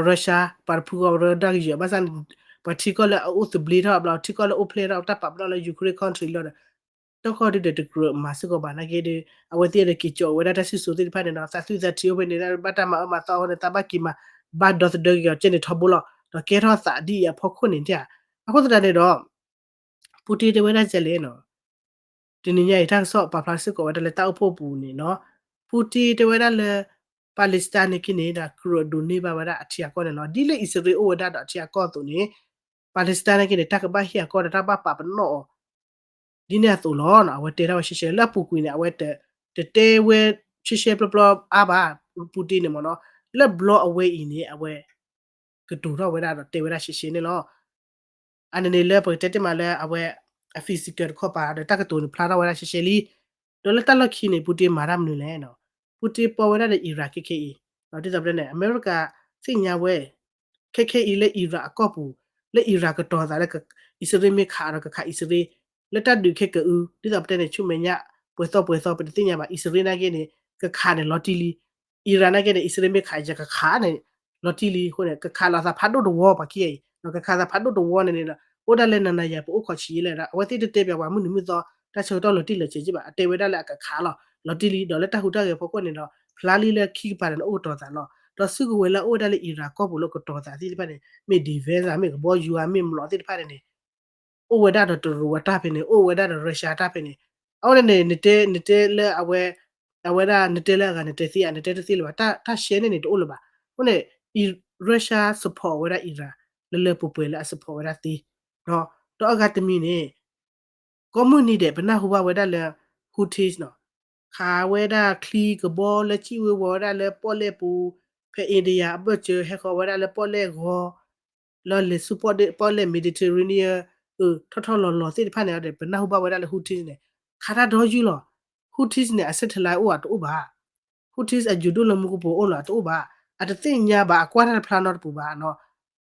Russia ပှၤတဖုဃီရၢဒၣ်ကယၢၤ ဘၣ်ဆၣ်န့ၣ် ပှၤထံကီၢ်လၢအအိၣ်သဘျ့ထီၣ်ဘျီ ထံကီၢ်လၢအိၣ်ဖျဲၣ်ထီၣ်တၢ်ပာ်ပနီၣ်လၢ Ukraine country လီၤဒီး တၢ်ကီၢ်ဒုဒီးတကြၢးမၤစ့ၢ်ကီးဘၣ်နာ်က့ဒီး အဝဲသ့ၣ်ဒီးက့ၤကၠီၤဝဲဒၣ်တၢ်စံၣ်စိၤသ့ၣ်တဖၣ်န့ၣ်ဒီး သးသူၣ်သးထံးအိၣ်ဖဲန့ၣ် ဘၣ်တၢ်မၤအၢမၤသီအဃိန့ၣ် သးဘၣ်က့ၤမၤ ဘၣ်ဒီသဒၢက့ၤအီၤကဲန့ၣ်ထီဘိလီၤ. ဒီးကဲထီၣ်သးဒ်အံၤအဖီခိၣ်န့ၣ်တၢ် အဃိသတးန့ၣ်ဒီး Putin တဲဝဲဒၣ်ကဲလဲၣ်နီၤ တနံၤညါအံၤ တၢ်ကစီၣ်ပာ်ဖျါစ့ၢ်ကီးဝဲဒၣ်လၢတၢ်အိၣ်ဖှိၣ်ပူၤန့ၣ်နီၤ Putin တဲဝဲဒၣ်လၢ Palestine န့ၣ်က့န့ၣ်ဒီး ကြၢးဒိးန့ၢ်ဘၣ်ဝဲဒၣ်အထံအကီၢ်န့ၣ်လီၤ. ဒ်လၢအံၣ်စရ့လးအိၣ်ဝဲဒၣ်ဒီးအထံအကီၢ်အသိးန့ၣ် Palestine န့ၣ်က့န့ၣ် တၢ်ကဘၣ်ဟ့ၣ်အကီၢ်ဒီးတၢ်ဘၣ်ပာ်ပနီၣ်အီၤ ဒ်န့ၣ်အသိးလီၤ. အဝဲတဲထီၣ်ဝဲရှဲရှဲ လၢအပူၤကွံာ်န့ၣ် အဝဲတတဲဝဲရှဲရှဲပျီပျီအါဘၣ် Putin န့ၣ်မ့ၢ်နီၤ လၢဘျီအဝဲအံၤန့ၣ် အဝဲ ကတိၤထီၣ်ဝဲဒၣ်ဒီးတဲဝဲဒၣ်ရှဲရှဲန့ၣ်လီၤ. အန့ၣ်န့ၣ်လၢပကတဲတ့ၢ်မးလၢအဝဲ အ physical တခီပၤဒီးတၢ်ကတိၤန့ၣ်ဖျါထီၣ်ဝဲဒၣ်ရှဲရှဲလံ. ဒီးလၢတၢ်လီၢ်ခံန့ၣ် Putin မၤတၢ်မနုၤလဲၣ်နီၤ Putin ပိာ်ဝဲဒၣ်ဒီး Iran ခဲခဲအံၤ ဒ်သိးပတဲန့ၣ် အမဲရကၤသ့ၣ်ညါဝဲ ခဲခဲအံၤလၢ Iran အကီၢ်ပူၤ လၢ Iran ကတီၤသးလၢ အံၣ်စရ့လးမ့ၢ်ခးဒီးကခးအံၣ်စရ့လး လၢတၢ်ဒုးခဲကအု ဒ်သိးပတဲန့ၣ် ဆူမဲာ်ညါ ပှဲၤသီပှဲၤသီပတသ့ၣ်ညါဘၣ် အံၣ်စရ့လးနာ်က့န့ၣ် ကခးန့ၣ်လီၤတံၢ်လံ Iran နာ်က့န့ၣ် အံၣ်စရ့လးမ့ၢ်ခးယကခးန့ၣ် လီၤတံၢ်လံအဃိန့ၣ် ကခးလီၤသးဖးဒိၣ်တဝီပှၤခံဂၤအံၤ ကခးသးဖးဒိၣ်တဝီန့ၣ်န့ၣ်ဒီး အိၣ်ဒၣ်လၢနၤနၤယၤ ပအိၣ်ခိးဆံးယဲလဲၣ်ဒီး အဝဲသ့ၣ်တတဲပၠးပှၤမုၢ်နံၤမုၢ်သီ တၢ်ဆၢကတီၢ်လီၤတံၢ်လီၤဆဲးက့ဘၣ် အတဲဝဲဒၣ်လၢအကခးလီၤ လီၤတံၢ်လံ ဒီးလၢတၢ်ဟူးတၢ်ဂဲၤဖီခိၣ်န့ၣ်ဒီး ဖျါလံလၢခံကပၤဒီးနအိၣ်ကတီၤသးလီၤ ဒီးစုကဝဲၤလၢအအိၣ်ဝဲဒၣ်လၢ Iran ကီၢ်ပူၤလၢကတီၤသးသ့ၣ်တဖၣ်န့ၣ် မ့ၢ် defense မ့ၢ်ကဘီယူၤဧါ မ့ၢ်မျိာ်သ့ၣ်တဖၣ်န့ၣ်န့ၣ် အိၣ်ဝဲဒၣ်ဒီးတရူးအတၢ်ဖဲန့ၣ် အိၣ်ဝဲဒၣ်ဒီး Russia တၢ်ဖဲန့ၣ် အဝဲန့ၣ်န့ၣ် နတဲ နတဲလၢအဝဲ အဝဲဒၣ် နတဲလၢအဂၤ နတဲသ့ဧါ နတဲတသ့လၢၤဘၣ် တၢ်ရှဲန့ၣ်န့ၣ် တအိၣ်လၢၤဘၣ်. အဃိန့ၣ် Russia support ဝဲဒၣ် Iran လၢလၢပှဲၤပှဲၤလၢအ support ဝဲဒၣ်သ့ ဒီးအဂၤတမံၤန့ၣ် ကိးမုၢ်နံၤဒဲး ပနၢ်ဟူဘၣ်ဝဲဒၣ်လၢ Houthis နီၤ ခးဝဲဒၣ်ချံကဘီလၢစံၣ်ဝ့ၤဝီၤဝဲဒၣ်လၢပီၣ်လဲၣ်ပူၤ ဖဲ India အဘၢၣ်စၢၤ ဟဲဃီၤဝဲဒၣ်လၢပီၣ်လဲၣ်ဂီၤ လၢလဲၤဆူပီၣ်လဲၣ် Mediterranean အၢ ထီၣ်ထီၣ်လီၤလီၤသ့ၣ်တဖၣ်န့ၣ်ဒီး ပနၢ်ဟူဘၣ်ဝဲဒၣ်လၢ Houthis န့ၣ် ခးတၢ်ဒီယုၢ်လီၤ. Houthis န့ၣ် အ satellite အိၣ်အတအိၣ်ဘၣ် Houthis အယူၤဒိၣ်လၢမူကပိာ်အိၣ်လီၤအတအိၣ်ဘၣ် အတသ့ၣ်ညါဘၣ် အကွၢ်တၢ်တဖျါနီတပူၤဘၣ်နီၤ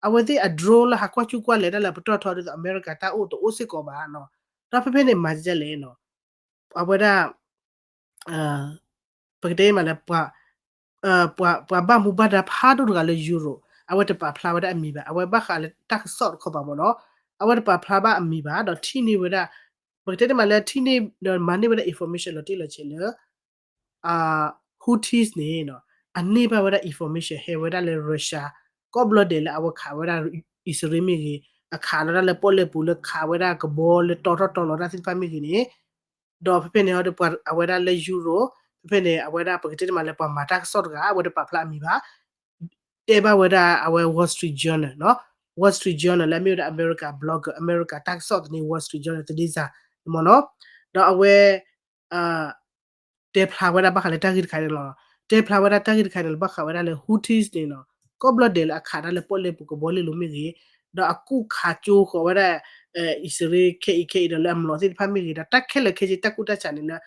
အဝဲသ့ၣ်အ drone လၢဟးကွၢ်ကူကွၢ်လဲၤတၢ်လၢပတီၢ်ထီဒ်သိး အမဲရကၤတၢ်အိၣ်တအိၣ်စ့ၢ်ကီးဘၣ်နီၤ ဒီးဖဲဖဲန့ၣ် မၤဒ်လဲၣ်နီၤ အဝဲဒၣ် ပကတဲမးလၢ ပှၤ ပှၤဘၣ်မူဘၣ်ဒါဖးဒိၣ်တဂၤလၢ Europe အဝဲတပာ်ဖျါဝဲဒၣ်အမံၤဘၣ် အဝဲဘၣ်ဃးလၢတၢ်ကစီၣ်တခီပၤမ့ၢ်နီၤ အဝဲတပာ်ဖျါဘၣ်အမံၤဘၣ် ဒီးထံၣ်န့ၢ်ဝဲဒၣ် ပကတဲတ့ၢ်မးလၢထံၣ်န့ၢ်ဒီးမၤန့ၢ်ဝဲဒၣ် information လီၤတံၢ်လီၤဆဲးလၢ Houthis န့ၣ် အန့ၢ်ဘၣ်ဝဲဒၣ် information ဟဲဝဲဒၣ်လၢ Russia ကိးဘျီဒဲးလၢအဝဲခးဝဲဒၣ် အံၣ်စရ့လးမ့ၢ်ဂ့ၤ အခးလီၤဒၣ်လၢပီၣ်လဲၣ်ပူၤလၢခးဝဲဒၣ်ကဘီလၢတီထီၣ်တီလီၤတၢ်သ့ၣ်တဖၣ်မ့ၢ်ဂ့ၤန့ၣ် ဒီးဖဲဖဲန့ၣ် အဝဲဒၣ်လၢ Europe ဖဲဖဲန့ၣ် အဝဲဒၣ်ပကတဲတ့ၢ်မးလၢပှၤမၤတၢ်ကစီၣ်တဂၤ အဝဲတပာ်ဖျါအမံၤဘၣ် တဲဘၣ်ဝဲဒၣ်အဝဲ Wall Street Journal နီၤ Wall Street Journal လၢအမ့ၢ်ဝဲဒၣ် America blogger America တၢ်ကစီၣ်သန့ Wall Street Journal သန့စၢ်မ့ၢ်နီၤ ဒီးအဝဲ တဲဖျါဝဲဒၣ်ဘၣ်ဃးလၢတၢ်ဂ့ၢ်တခါန့ၣ်လီၤ. တဲဖျါဝဲဒၣ်တၢ်ဂ့ၢ်တခါန့ၣ်လီၤ ဘၣ်ဃးဝဲဒၣ်လၢ Houthis န့ၣ်နီၤ ကိးဘျီဒဲးလၢအခးတၢ်လၢပီၣ်လဲၣ်ပူၤကဘီလ့ၣ်လိၤမ့ၢ်ဂ့ၤ ဒီးအကူၣ်ခးကၠိဃီၤဝဲဒၣ် အံၣ်စရ့လးခဲအံၤခဲအံၤဒီးလၢအမျိာ်သ့ၣ်တဖၣ်မ့ၢ်ဂ့ၤ ဒီးတၢ်ခဲလၢာ်ခဲဆ့တၢ်ကူၣ်တၢ်ဆးန့ၣ်လၢ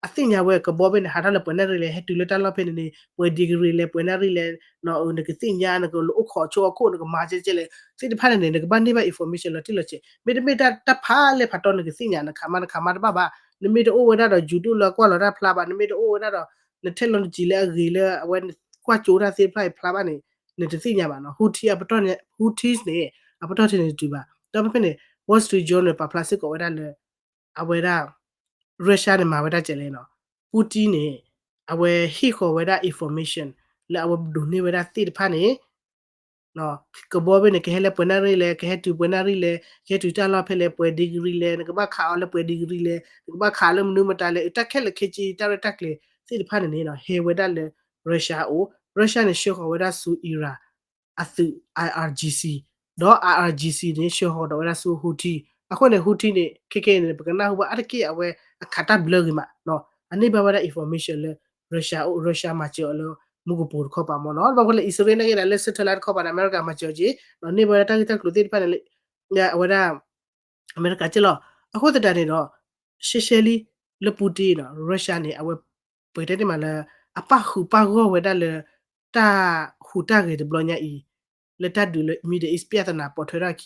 အသ့ၣ်ညါဝဲကဘီဘ့ၣ်န့ၣ် ဟးထီၣ်လၢပှဲၤနၣ်ရံၣ်လဲၣ် ဟဲတုၤလၢတၢ်လီၢ်ဖဲန့ၣ်န့ၣ် ပှဲၤ degree လဲၣ် ပှဲၤနၣ်ရံၣ်လဲၣ် နကသ့ၣ်ညါ နကအိၣ်ခိးဆိအခိၣ် နကမၤကဲကဲလဲၣ် သ့ၣ်တဖၣ်န့ၣ်န့ၣ် နကဘၣ်န့ၢ်ဘၣ် information လီၤတံၢ်လီၤဆဲး မ့တမ့ၢ်တၢ်ဖးလဲၢ်ဖးတီ နကသ့ၣ်ညါ နခးမါ နခးမါတဘၣ်ဘၣ် နမ့ၢ်တအိၣ်ဝဲဒၣ်ဒီးယူၤဒိၣ်လၢအကွၢ်လီၤတၢ်ဖျါဘၣ် နမ့ၢ်တအိၣ်ဝဲဒၣ်ဒီး နထဲလီၤနကံၤလၢအဂ့ၤလၢအဝဲကွၢ်ကၠိတၢ်သ့ၣ်တဖၣ်အံၤဖျါဘၣ်န့ၣ် နတသ့ၣ်ညါဘၣ်နီၤ Houthi အပတီၢ်န့ၣ် Houthis န့ၣ် အပတီၢ်ထံန့ၣ်တတုၤဘၣ် ဒီးဖဲဖဲန့ၣ် Wall Street Journal ပာ်ဖျါစ့ၢ်ကီးဝဲဒၣ်လၢ အဝဲဒၣ် Russia န့ၣ်မၤဝဲဒၣ်ကဲလဲၣ်နီၤ Putin န့ၣ် အဝဲဟ့ၣ်ဃီၤဝဲဒၣ် information လၢအဝဲဒိးန့ၢ်ဝဲဒၣ်သ့ၣ်တဖၣ်န့ၣ် ကဘီဘ့ၣ်န့ၣ် ကဟဲလၢပှဲၤနၣ်ရံၣ်လဲၣ် ကဟဲတုၤပှဲၤနၣ်ရံၣ်လဲၣ် ကဟဲတုၤတၢ်လီၢ်ဖဲလဲၣ် ပှဲၤ degree လဲၣ် နကဘၣ်ခးအီၤလၢပှဲၤ degree လဲၣ် နကဘၣ်ခးလၢမနုၤမတၤလဲၣ် တၢ်ခဲလၢာ်ခဲဆ့ တၢ်ရဲၣ်တၢ်ကျဲၤသ့ၣ်တဖၣ်န့ၣ်န့ၣ် ဟဲဝဲဒၣ်လၢ Russia အအိၣ် Russia န့ၣ် ဆှၢဃီၤဝဲဒၣ်ဆူ Iran အသုး I R G C ဒီး I R G C န့ၣ် ဆှၢဃီၤဒီးဝဲဒၣ်ဆူ Houthi အဃိန့ၣ် Houthi န့ၣ် ခဲခဲအံၤန့ၣ် ပကနၢ်ဟူဘၣ်အါတက့ၢ်အဝဲအခးတၢ်ဘျၢဂ့ၤမး အန့ၢ်ဘၣ်ဝဲဒၣ် information လၢ Russia အိၣ် Russia မၤစၢၤအီၤလၢ မူကပိာ်တခီပၤမ့ၢ်နီၤ. ဘၣ်ဃိလၢအံၣ်စရ့လးနာ်က့ဒီး လၢ satellite တခီပၤန့ၣ် အမဲရကၤမၤစၢၤက့ၤ န့ၢ်ဝဲဒၣ်တၢ်ဂ့ၢ်တၢ်ကျိၤသ့ၣ်တဖၣ်န့ၣ် အဝဲဒၣ် အမဲရကၤက့လီၤ. အဃိသတးန့ၣ်ဒီး ရှဲရှဲလံ လၢ Putin နီၤ Russia န့ၣ် အဝဲ ပကတဲတ့ၢ်မးလၢ အပၣ်ဃုာ်ပၣ်ဂီၢ်ဝဲဒၣ်လၢ တၢ်ဟူးတၢ်ဂဲၤတဘျီညါအံၤ လၢတၢ်ဒုးလၢ Middle East ပြဿနာ ပိာ်ထွဲထီၣ်အခံ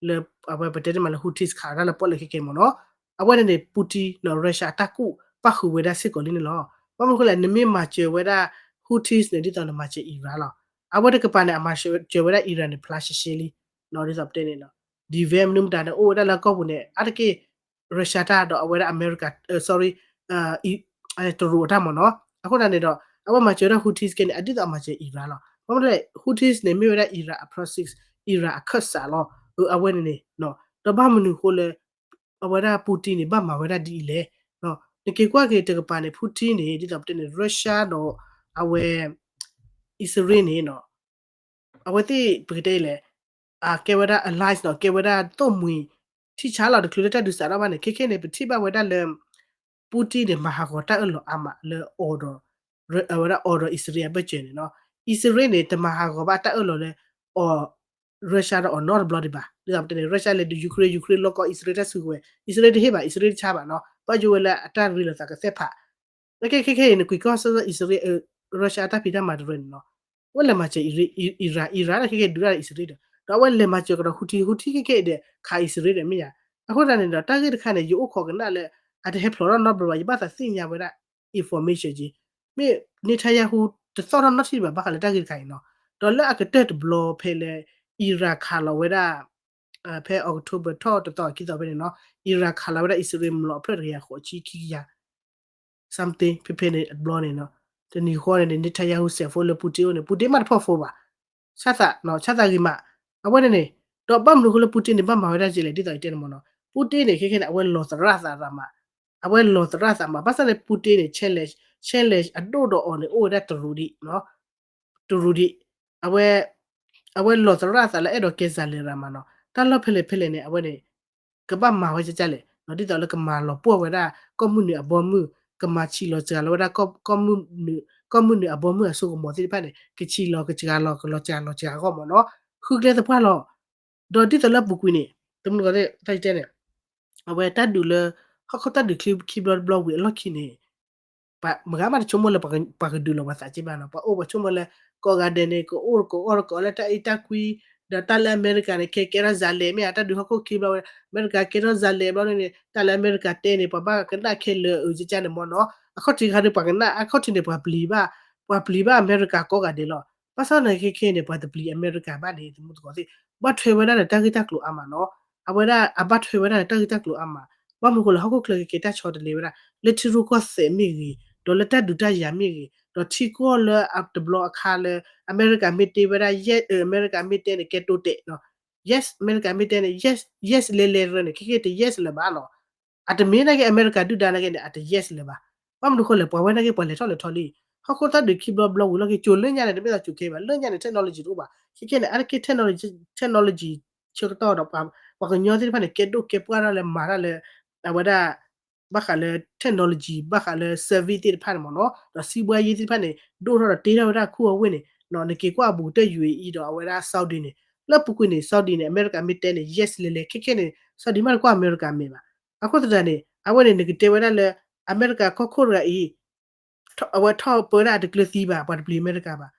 လၢအဝဲပတဲတ့ၢ်မးလၢ Houthis ခးတၢ်လၢပီၣ်လဲၣ်ခဲကဲမ့ၢ်နီၤ. အဝဲန့ၣ်န့ၣ် Putin နီၤ Russia အတၢ်ကူၣ်ပၣ်ဃုာ်ဝဲဒၣ်စ့ၢ်ကီးလံန့ၣ်လီၤ. ဘၣ်မနုၤဃိလဲၣ် နမ့ၢ်မၤစၢၤဝဲဒၣ် Houthis န့ၣ် ဒ်သိးနမၤစၢၤ Iran လီၤ. အဝဲတကပၤန့ၣ် အမၤစၢၤဝဲဒၣ် Iran န့ၣ် ဖျါရှဲရှဲလံ ဒ်သိးပတဲန့ၣ် ဒ်ဝဲမနုၤမတၤန့ၣ် အိၣ်ဝဲဒၣ်လၢအကီၢ်ပူၤန့ၣ် အါတက့ၢ် Russia တၢ်ဒီးအဝဲဒၣ်အမဲရကၤ sorry တရူးအတၢ်မ့ၢ်နီၤ. အဃိသတးန့ၣ်ဒီး အဝဲမၤစၢၤဝဲဒၣ် Houthis ကဲန့ၣ် အဒ်သိးအမၤစၢၤ Iran လီၤ. ဘၣ်မနုၤလဲၣ် Houthis န့ၣ် မ့ၢ်ဝဲဒၣ် Iran အ proxy, Iran အခၢၣ်စးလီၤ. အဝဲန့ၣ်န့ၣ် ဒီးဘၣ်မနုၤအဃိလၢ အဝဲဒၣ် Putin န့ၣ် ဘၣ်မၤဝဲဒၣ်ဒ်အံၤလဲၣ်. နက့ၤကွၢ်က့ၤတကပၤန့ၣ် Putin န့ၣ် ဒ်သိးပတဲန့ၣ် Russia ဒီး အဝဲ အံၣ်စရ့လးန့ၣ် အဝဲသ့ၣ်ပကတဲအံၤလဲၣ် အကဲဝဲဒၣ် allies နီၤ ကဲဝဲဒၣ်သိၣ်မှံၤ ထံဆါလီၤတချုးလၢတၢ်ဒုးစးထီၣ်ဘၣ်န့ၣ် ခဲခဲန့ၣ် ပထံၣ်ဘၣ်ဝဲဒၣ်လၢ Putin န့ၣ် မၤဟးဂီၤတၢ်အၢၣ်လီၤအါမးလၢအီၤဒီး အဝဲဒၣ်အီၤဒီးအံၣ်စရ့လးအဘၢၣ်စၢၤန့ၣ်နီၤ. အံၣ်စရ့လးန့ၣ် တမၤဟးဂီၤဘၣ်တၢ်အၢၣ်လီၤလၢအီၤ Russia ဒီးအီၤနီတဘျီဒံးဘၣ်. ဒ်သိးပတဲန့ၣ် Russia လဲၤဒုး Ukraine, Ukraine လိၣ်ကီးအံၣ်စရ့လးတၢ်စုကဝဲၤ, အံၣ်စရ့လးတဟ့ၣ်ဘၣ်, အံၣ်စရ့လးတဆါဘၣ်နီၤ. ဘၣ်ယိၣ်ဝဲလၢအတၢ်ရ့လိာ်သးကသဲၣ်ဖး နကဲခဲခဲအံၤ နကွၢ်ကီၢ်စဲၣ် အံၣ်စရ့လး Russia အတၢ်ဖံးတၢ်မၤတရၢန့ၣ်နီၤ. အဝဲလဲၤမၤစၢၤ Iran, Iran ဒီးခဲခဲဒုးတၢ်အံၣ်စရ့လးဒီး ဒီးအဝဲလဲၤမၤစၢၤကဒီး Houthi, Houthi ခဲခဲအံၤဒီး ခးအံၣ်စရ့လးဒီးမ့ၢ်ယါ. အဃိသတးန့ၣ်ဒီး တၢ်ဂ့ၢ်တခါန့ၣ် ယအိၣ်ခိးကနၣ်လၢ အတဟဲဖျိးထီၣ်နီတဘျီဘၣ်, ယဘၣ်သးသ့ၣ်ညါဝဲဒၣ် information က့ မ့ၢ် Netanyahu တသီၣ်ထီၣ်နီတထံၣ်ဘၣ် ဘၣ်ဃးလၢတၢ်ဂ့ၢ်တခါအံၤနီၤ. ဒီးလၢအကတၢၢ်တဘျီဖဲလၢ Iran ခးလီၤဝဲဒၣ် ဖဲ October ထီၣ်တသီခံသီဖဲန့ၣ်နီၤ, Iran ခးလီၤဝဲဒၣ်အံၣ်စရ့လး မျီၤအဖျၢၣ်တကယၤဃိးဆံခံကယၤ something ဖဲဖဲန့ၣ်တဘျီန့ၣ်နီၤ, တနံၤဃီန့ၣ်န့ၣ် Netanyahu စဲး phone လၢ Putin အိၣ်န့ၣ် Putin မ့ၢ်တဖီၣ် phone ဘၣ်, ဆါသးနီၤ, ဆါသးဂ့ၤမး, အဝဲန့ၣ်န့ၣ်, ဒီးဘၣ်မနုၤအဃိလၢ Putin န့ၣ် ဘၣ်မၤဝဲဒၣ်ကဲလဲၣ် ဒ်သိးယတဲန့ၣ်မ့ၢ်နီၤ, Putin န့ၣ် ခဲခဲန့ၣ် အဝဲလီၤသရၣ်သးရၤမး, အဝဲလီၤသရၣ်သးမး, ဘၣ်ဆၣ်န့ၣ် Putin န့ၣ် challenge, challenge အဒိၣ်ဒီးအီၤန့ၣ် အိၣ်ဝဲဒၣ်တရူးဒံး တရူးဒံး, အဝဲ, အဝဲလီၤသရၣ်သးလၢအဲၣ်ဒိးကဲစၤလဲၤရၤမးနီၤ, တၢ်လီၢ်ဖဲလဲၣ်ဖဲလဲၣ်န့ၣ် အဝဲန့ၣ် ကဘၣ်မၤဝဲကဲကဲလဲၣ်, ဒ်သိးလၢကမၤလီၤပှီၢ်ဝဲဒၣ် ကီၢ်မုၢ်နုာ်အဘီမုၢ်, ကမၤဆံးလီၤစှၤလီၤဝဲဒၣ် ကီၢ်မုၢ်နုာ်အဘီမုၢ်အစိကမီၤသ့ၣ်တဖၣ်န့ၣ် ကဆံးလီၤကစှၤလီၤ ကလီၤစှၤလီၤစှၤအဂီၢ်မးနီၤ, ဃုကျဲသပှၢ်လီၤ. ဒီးဒ်သိးလၢအပူၤကွံာ်န့ၣ် တမနုၤဂီၢ်သ့ၣ်တၢ်တဲန့ၣ် အဝဲတၢ်ဒုးလၢ ဟီၣ်ခိၣ်တၢ်ဒုးခံဘျီတဘျီဝံၤအလီၢ်ခံန့ၣ် မဂၤမးတဆိကမိၣ်လၢ ပှၤကဒုးလီၤပှၤသးက့ဘၣ်နီၤ, ပှၤအိၣ်ပှၤဆိကမိၣ်လၢ ကိးဂၤဒဲးန့ၣ် ကအိၣ်ကအီၣ်ကီးလၢတၢ်အံၣ်တၢ်ကွံ, ဒီးတၢ်လၢအမဲရကၤန့ၣ် ကဲကဲထီၣ်စၤလဲၤ မ့ၢ်ဧါ, တၢ်ဒုးဟီၣ်ခိၣ်ခံဘျီဝဲ အမဲရကၤကဲထီၣ်စၤလဲၤဘျီန့ၣ် တၢ်လၢအမဲရကၤတဲန့ၣ် ပှၤဘၣ်ကနၣ်ခဲလၢာ်အုးကကန့ၣ်မ့ၢ်နီၤ, အခီၣ်ထံးခါဒုး ပှၤကနၣ်အခီၣ်ထံးန့ၣ် ပှၤပျံၤဘၣ်, ပှၤပျံၤဘၣ်အမဲရကၤကိးဂၤဒဲးလီၤ. ဘၣ်ဆၣ်သနာ်က့ခဲခဲန့ၣ် ပှၤတပျံၤအမဲရကၤဘၣ်န့ၣ် တမူတကိးသ့ၣ် ဘၣ်ထွဲဝဲဒၣ်ဒီးတၢ်ဂ့ၢ်တၢ်ကျိၤအါမးနီၤ, အဝဲဒၣ်အဘၣ်ထွဲဝဲဒၣ်ဒီးတၢ်ဂ့ၢ်တၢ်ကျိၤအါမး, ဘၣ်မနုၤဃိလၢ ဟီၣ်ခိၣ်ချၢကကဲတၢ်ဆီတလဲဝဲဒၣ် လၢထံရူၢ်ကီၢ်သဲးမ့ၢ်ဂ့ၤ, ဒီးလၢတၢ်ဒုးတၢ်ယၤမ့ၢ်ဂ့ၤ, ဒီးထံကီၢ်လၢအတဘျီအခါလၢ အမဲရကၤမ့ၢ်တဲဝဲဒၣ် ယဲၢ် အမဲရကၤမ့ၢ်တဲန့ၣ် ကဲတိတဲာ်နီၤ, yes အမဲရကၤမ့ၢ်တဲန့ၣ် yes, yes လဲၤလဲၤရၢန့ၣ် ခဲခဲတ yes လၢၤဘၣ်နီၤ, အတမ့ၢ်နာ်က့ အမဲရကၤဒုၣ်ဒါနာ်က့န့ၣ် အတ yes လၢၤဘၣ်. ဘၣ်မနုၤဃိလဲၣ် ပှၤဝဲနာ်က့ ပှၤလဲၤထီၣ်လဲၤထီလံ, ဟီၣ်ခိၣ်တၢ်ဒုးခံဘျီဘျီဝံၤလီၢ်က့ ကၠိၤလၢညါန့ၣ် တမ့ၢ်သိးကၠိၤခဲဘၣ်, လၢညါန့ၣ် technology တအိၣ်ဘၣ်, ခဲခဲန့ၣ် အါတက့ၢ် technology, technology ဆၢကတီၢ်ဒီး ပှၤကညီသ့ၣ်တဖၣ်န့ၣ် ကဲဒိၣ်ကဲပှၢ်ထီၣ်လၢမၤတၢ်လၢ အဝဲဒၣ် ဘၣ်ဃးလၢ technology ဘၣ်ဃးလၢ service သ့ၣ်တဖၣ်န့ၣ်မ့ၢ်နီၤ, ဒီး စီးပွားရေး သ့ၣ်တဖၣ်န့ၣ် ဒိၣ်ထီၣ်ဒီးတ့ထီၣ်ဝဲဒၣ်ခူအဝ့ၢ်န့ၣ်, နက့ၤကွၢ်အဘူးကတၢၢ် ယူၣ်အ့အံၤ ဒီးအဝဲဒၣ် Saudi န့ၣ်, လၢအပူၤကွံာ်န့ၣ် Saudi န့ၣ် အမဲရကၤမ့ၢ်တဲန့ၣ် yes လဲၤလဲၤ ခဲခဲန့ၣ် Saudi မ့ၢ်တကွၢ်အမဲရကၤမဲာ်ဘၣ်. အဃိသတးန့ၣ် အဝဲန့ၣ် နကတဲဝဲဒၣ်လၢ အမဲရကၤကီၢ်ခိၣ်တဂၤအံၤ အဝဲထီၣ်ပၢဒၣ်အတကျၢၤသံဘၣ် ပှၤတပျံၤအမဲရကၤဘၣ်.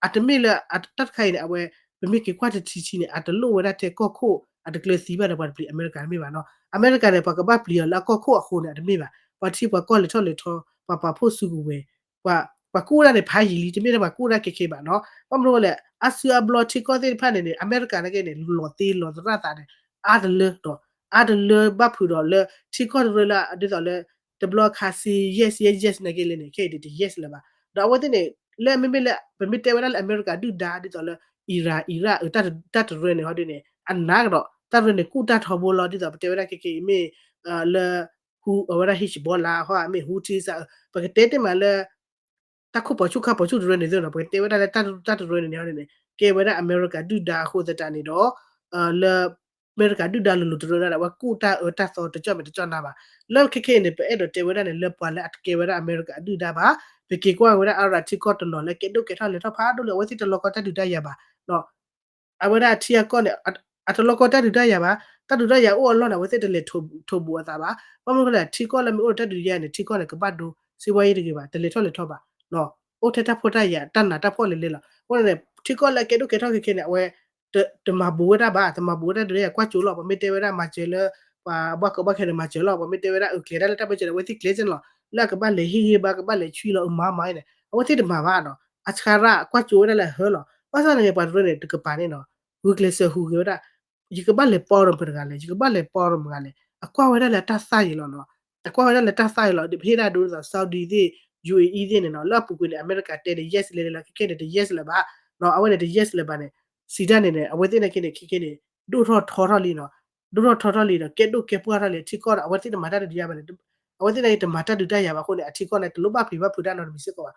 အတမ့ၢ်လၢ တၢ်တခါအံၤန့ၣ် အဝဲ ပမ့ၢ်က့ၤကွၢ်တထံထံန့ၣ် အတလိၣ်ဝဲဒၣ်ထဲကီၢ်ခိၣ်အတကျၢၤသံဘၣ်ဒီး ပှၤတပျံၤအမဲရကၤတမ့ၢ်ဘၣ်နီၤ. အမဲရကၤန့ၣ် ပှၤကဘၣ်ပျံၤအီၤလၢအကီၢ်ခိၣ်အဃိန့ၣ် အတမ့ၢ်ဘၣ်. ပှၤထံပှၤကီၢ်လဲၤထီၣ်လဲၤထီ, ပှၤပာ်ဖှိၣ်စုကဝဲၤ, ပှၤကူၣ်ဒၣ်န့ၣ် ဖးယံာ်လံ တမ့ၢ်လၢပှၤကူၣ်ဒၣ်ကဲကဲဘၣ်နီၤ. ဘၣ်မနုၤလဲၣ် အါစုအါဘျီထံကီၢ်သ့ၣ်တဖၣ်န့ၣ်န့ၣ် အမဲရကၤနာ်က့န့ၣ် လီၤသ့လီၤသရၣ်သးန့ၣ် အါတလၢဒီး အါတလၢဘၣ်ဖုးဒီးလၢ ထံကီၢ်တရၢလၢ ဒ်သိးလၢ တဘျီအခါစ့ yes yes yes နာ်က့လဲၣ်န့ၣ် ခဲအံၤဒ်တ yes လၢၤဘၣ်. ဒီးအဝဲသ့ၣ်န့ၣ် လၢမ့မ့ၢ်လၢ ပမ့ၢ်တဲဝဲဒၣ်လၢအမဲရကၤဒုၣ်ဒါ ဒ်သိးလၢ Iran, Iran တၢ်တရၢန့ၣ် ဟီဒ်န့ၣ် အနာ်ကဒီး တၢ်ရၢန့ၣ် ကူၣ်တၢ်ထီဘိလီၤ ဒ်သိးပတဲဝဲဒၣ်ခဲက့အံၤမ့ၢ် လၢ အဝဲဒၣ် Hezbollah ဟီ မ့ၢ် Houthi စး ပကတဲတ့ၢ်မးလၢ တၢ်ခိၣ်ပီၤဆူၣ်ခါပီၤဆူၣ်တရၢန့ၣ်သ့ၣ်နီၤ ပကတဲဝဲဒၣ်လၢတၢ်တရၢန့ၣ်န့ၣ် ဟီဒ်န့ၣ် ကဲဝဲဒၣ်အမဲရကၤဒုၣ်ဒါအဃိသတးန့ၣ်ဒီး လၢ အမဲရကၤဒုၣ်ဒါလိၤလိၤတရၢဒၣ်ဒီး အဝဲကူၣ်တၢ်အၢတၢ်သီတကၠီၣ်မဲာ်တကၠီၣ်နါဘၣ်. လၢခဲခဲအံၤန့ၣ် ပအဲၣ်ဒိးတဲဝဲဒၣ်န့ၣ် လၢပှၤလၢအတကဲဝဲဒၣ်အမဲရကၤဒုၣ်ဒါဘၣ်, ပက့ၤကွၢ်ဝဲဒၣ်အါရၤထံကီၢ်တနီၤလၢ ကဲဒိၣ်ကဲထီၣ်လဲၤထီၣ်ဖးဒိၣ်လၢ အဝဲသ့ၣ်တလီကီတၢ်ဒုးတၢ်ယၤဘၣ်. အဝဲဒၣ်အထံအကီၢ်န့ၣ် အတလီကီတၢ်ဒုးတၢ်ယၤဘၣ်, တၢ်ဒုးတၢ်ယၤအိၣ်အလီၢ်န့ၣ် အဝဲသ့ၣ်တလဲၤထိးဘူးအသးဘၣ်. ဘၣ်မနုၤလဲၣ် ထံကီၢ်လၢမ့ၢ်အိၣ်ဒီးတၢ်ဒုးတၢ်ယၤန့ၣ် ထံကီၢ်န့ၣ် ကဘၣ်ဒိ စ့ဝါယံတဂ့ၤဘၣ်, တလဲၤထီၣ်လဲၤထီၣ်ဘၣ်, အိၣ်ထဲတၢ်ဖှီၣ်တၢ်ယာ် တၢ်နးတၢ်ဖှီၣ်လဲၤလဲၤလီၤ. အဃိန့ၣ် ထံကီၢ်လၢအကဲဒိၣ်ကဲထီၣ်ခဲခဲန့ၣ် အဝဲ တမၤဘူးဝဲဒၣ်ဘၣ်, တမၤဘူးဝဲတၢ်ဒုးတၢ်ယၤ ကွၢ်ကၠိလီၤ. ပမ့ၢ်တဲဝဲဒၣ်မၤစၢၤလၢ ပှၤဘၣ်ကီဘၣ်ခဲန့ၣ် မၤစၢၤလီၤ. ပမ့ၢ်တဲဝဲဒၣ်အကျဲၤတၢ်လၢတၢ်ပၢၢ်ဆၢန့ၣ် အဝဲသ့ၣ်ကျဲၤစ့ၢ်န့ၣ်လီၤ. လၢအကဘၣ်လဲၤဟ့ၣ်ဂံၢ်ဘါ ကဘၣ်လဲၤဆွံလီၤအမၤမၤန့ၣ် အဝဲသ့ၣ်တမၤဘၣ်နီၤ. အဆၢရၣ် ကွၢ်ကၠိဝဲဒၣ်လၢအဟၢလီၤ. ဘၣ်ဆၣ်သနာ်က့ ပှၤတရၢန့ၣ် တကပၤန့ၣ်နီၤ ဂုာ်ကျဲးစၢးဟူးဂဲၤဝဲဒၣ် ယကဘၣ်လဲၤပီရမတဂၤလဲၣ်, ယကဘၣ်လဲၤပီရမတဂၤလဲၣ်, အကွၢ်ဝဲဒၣ်လၢအတၢ်သၣ်ယံၤလီၤနီၤ. အကွၢ်ဝဲဒၣ်လၢတၢ်သၣ်ယံၤလီၤ. ဟ့ၣ်ဒၣ်ဒိဒ်သိး Saudi သ့ၣ် ယူၣ်အ့ၣ်အံၣ် သ့ၣ်န့ၣ်နီၤ လၢအပူၤကွံာ်န့ၣ် အမဲရကၤတဲန့ၣ် yes လဲၤလဲၤလီၤ. ခဲခဲန့ၣ် တ yes လၢၤဘၣ်နီၤ. အဝဲန့ၣ် တ yes လၢၤဘၣ်န့ၣ် စံးတၢ်န့ၣ်န့ၣ် အဝဲသ့ၣ်နာ်က့န့ၣ် ခဲခဲန့ၣ် ဒိၣ်ထီၣ်ထီထီၣ်လံနီၤ. ဒိၣ်ထီၣ်ထီထီၣ်လံဒီး ကဲဒိၣ်ကဲပှၢ်ထီၣ်လံ အထံကီၢ်ဒီး အဝဲသ့ၣ်တမၤတၢ်ဒုးတၢ်ယၤဘၣ်န့ၣ် အဝဲသ့ၣ်နာ်က့ တမၤတၢ်ဒုးတၢ်ယၤဘၣ်အဃိန့ၣ် အထံကီၢ်န့ၣ် တလိၣ်ဘၣ်ပျံၤဘၣ်ဖုးတၢ်နီတမံၤစ့ၢ်ကီးဘၣ်.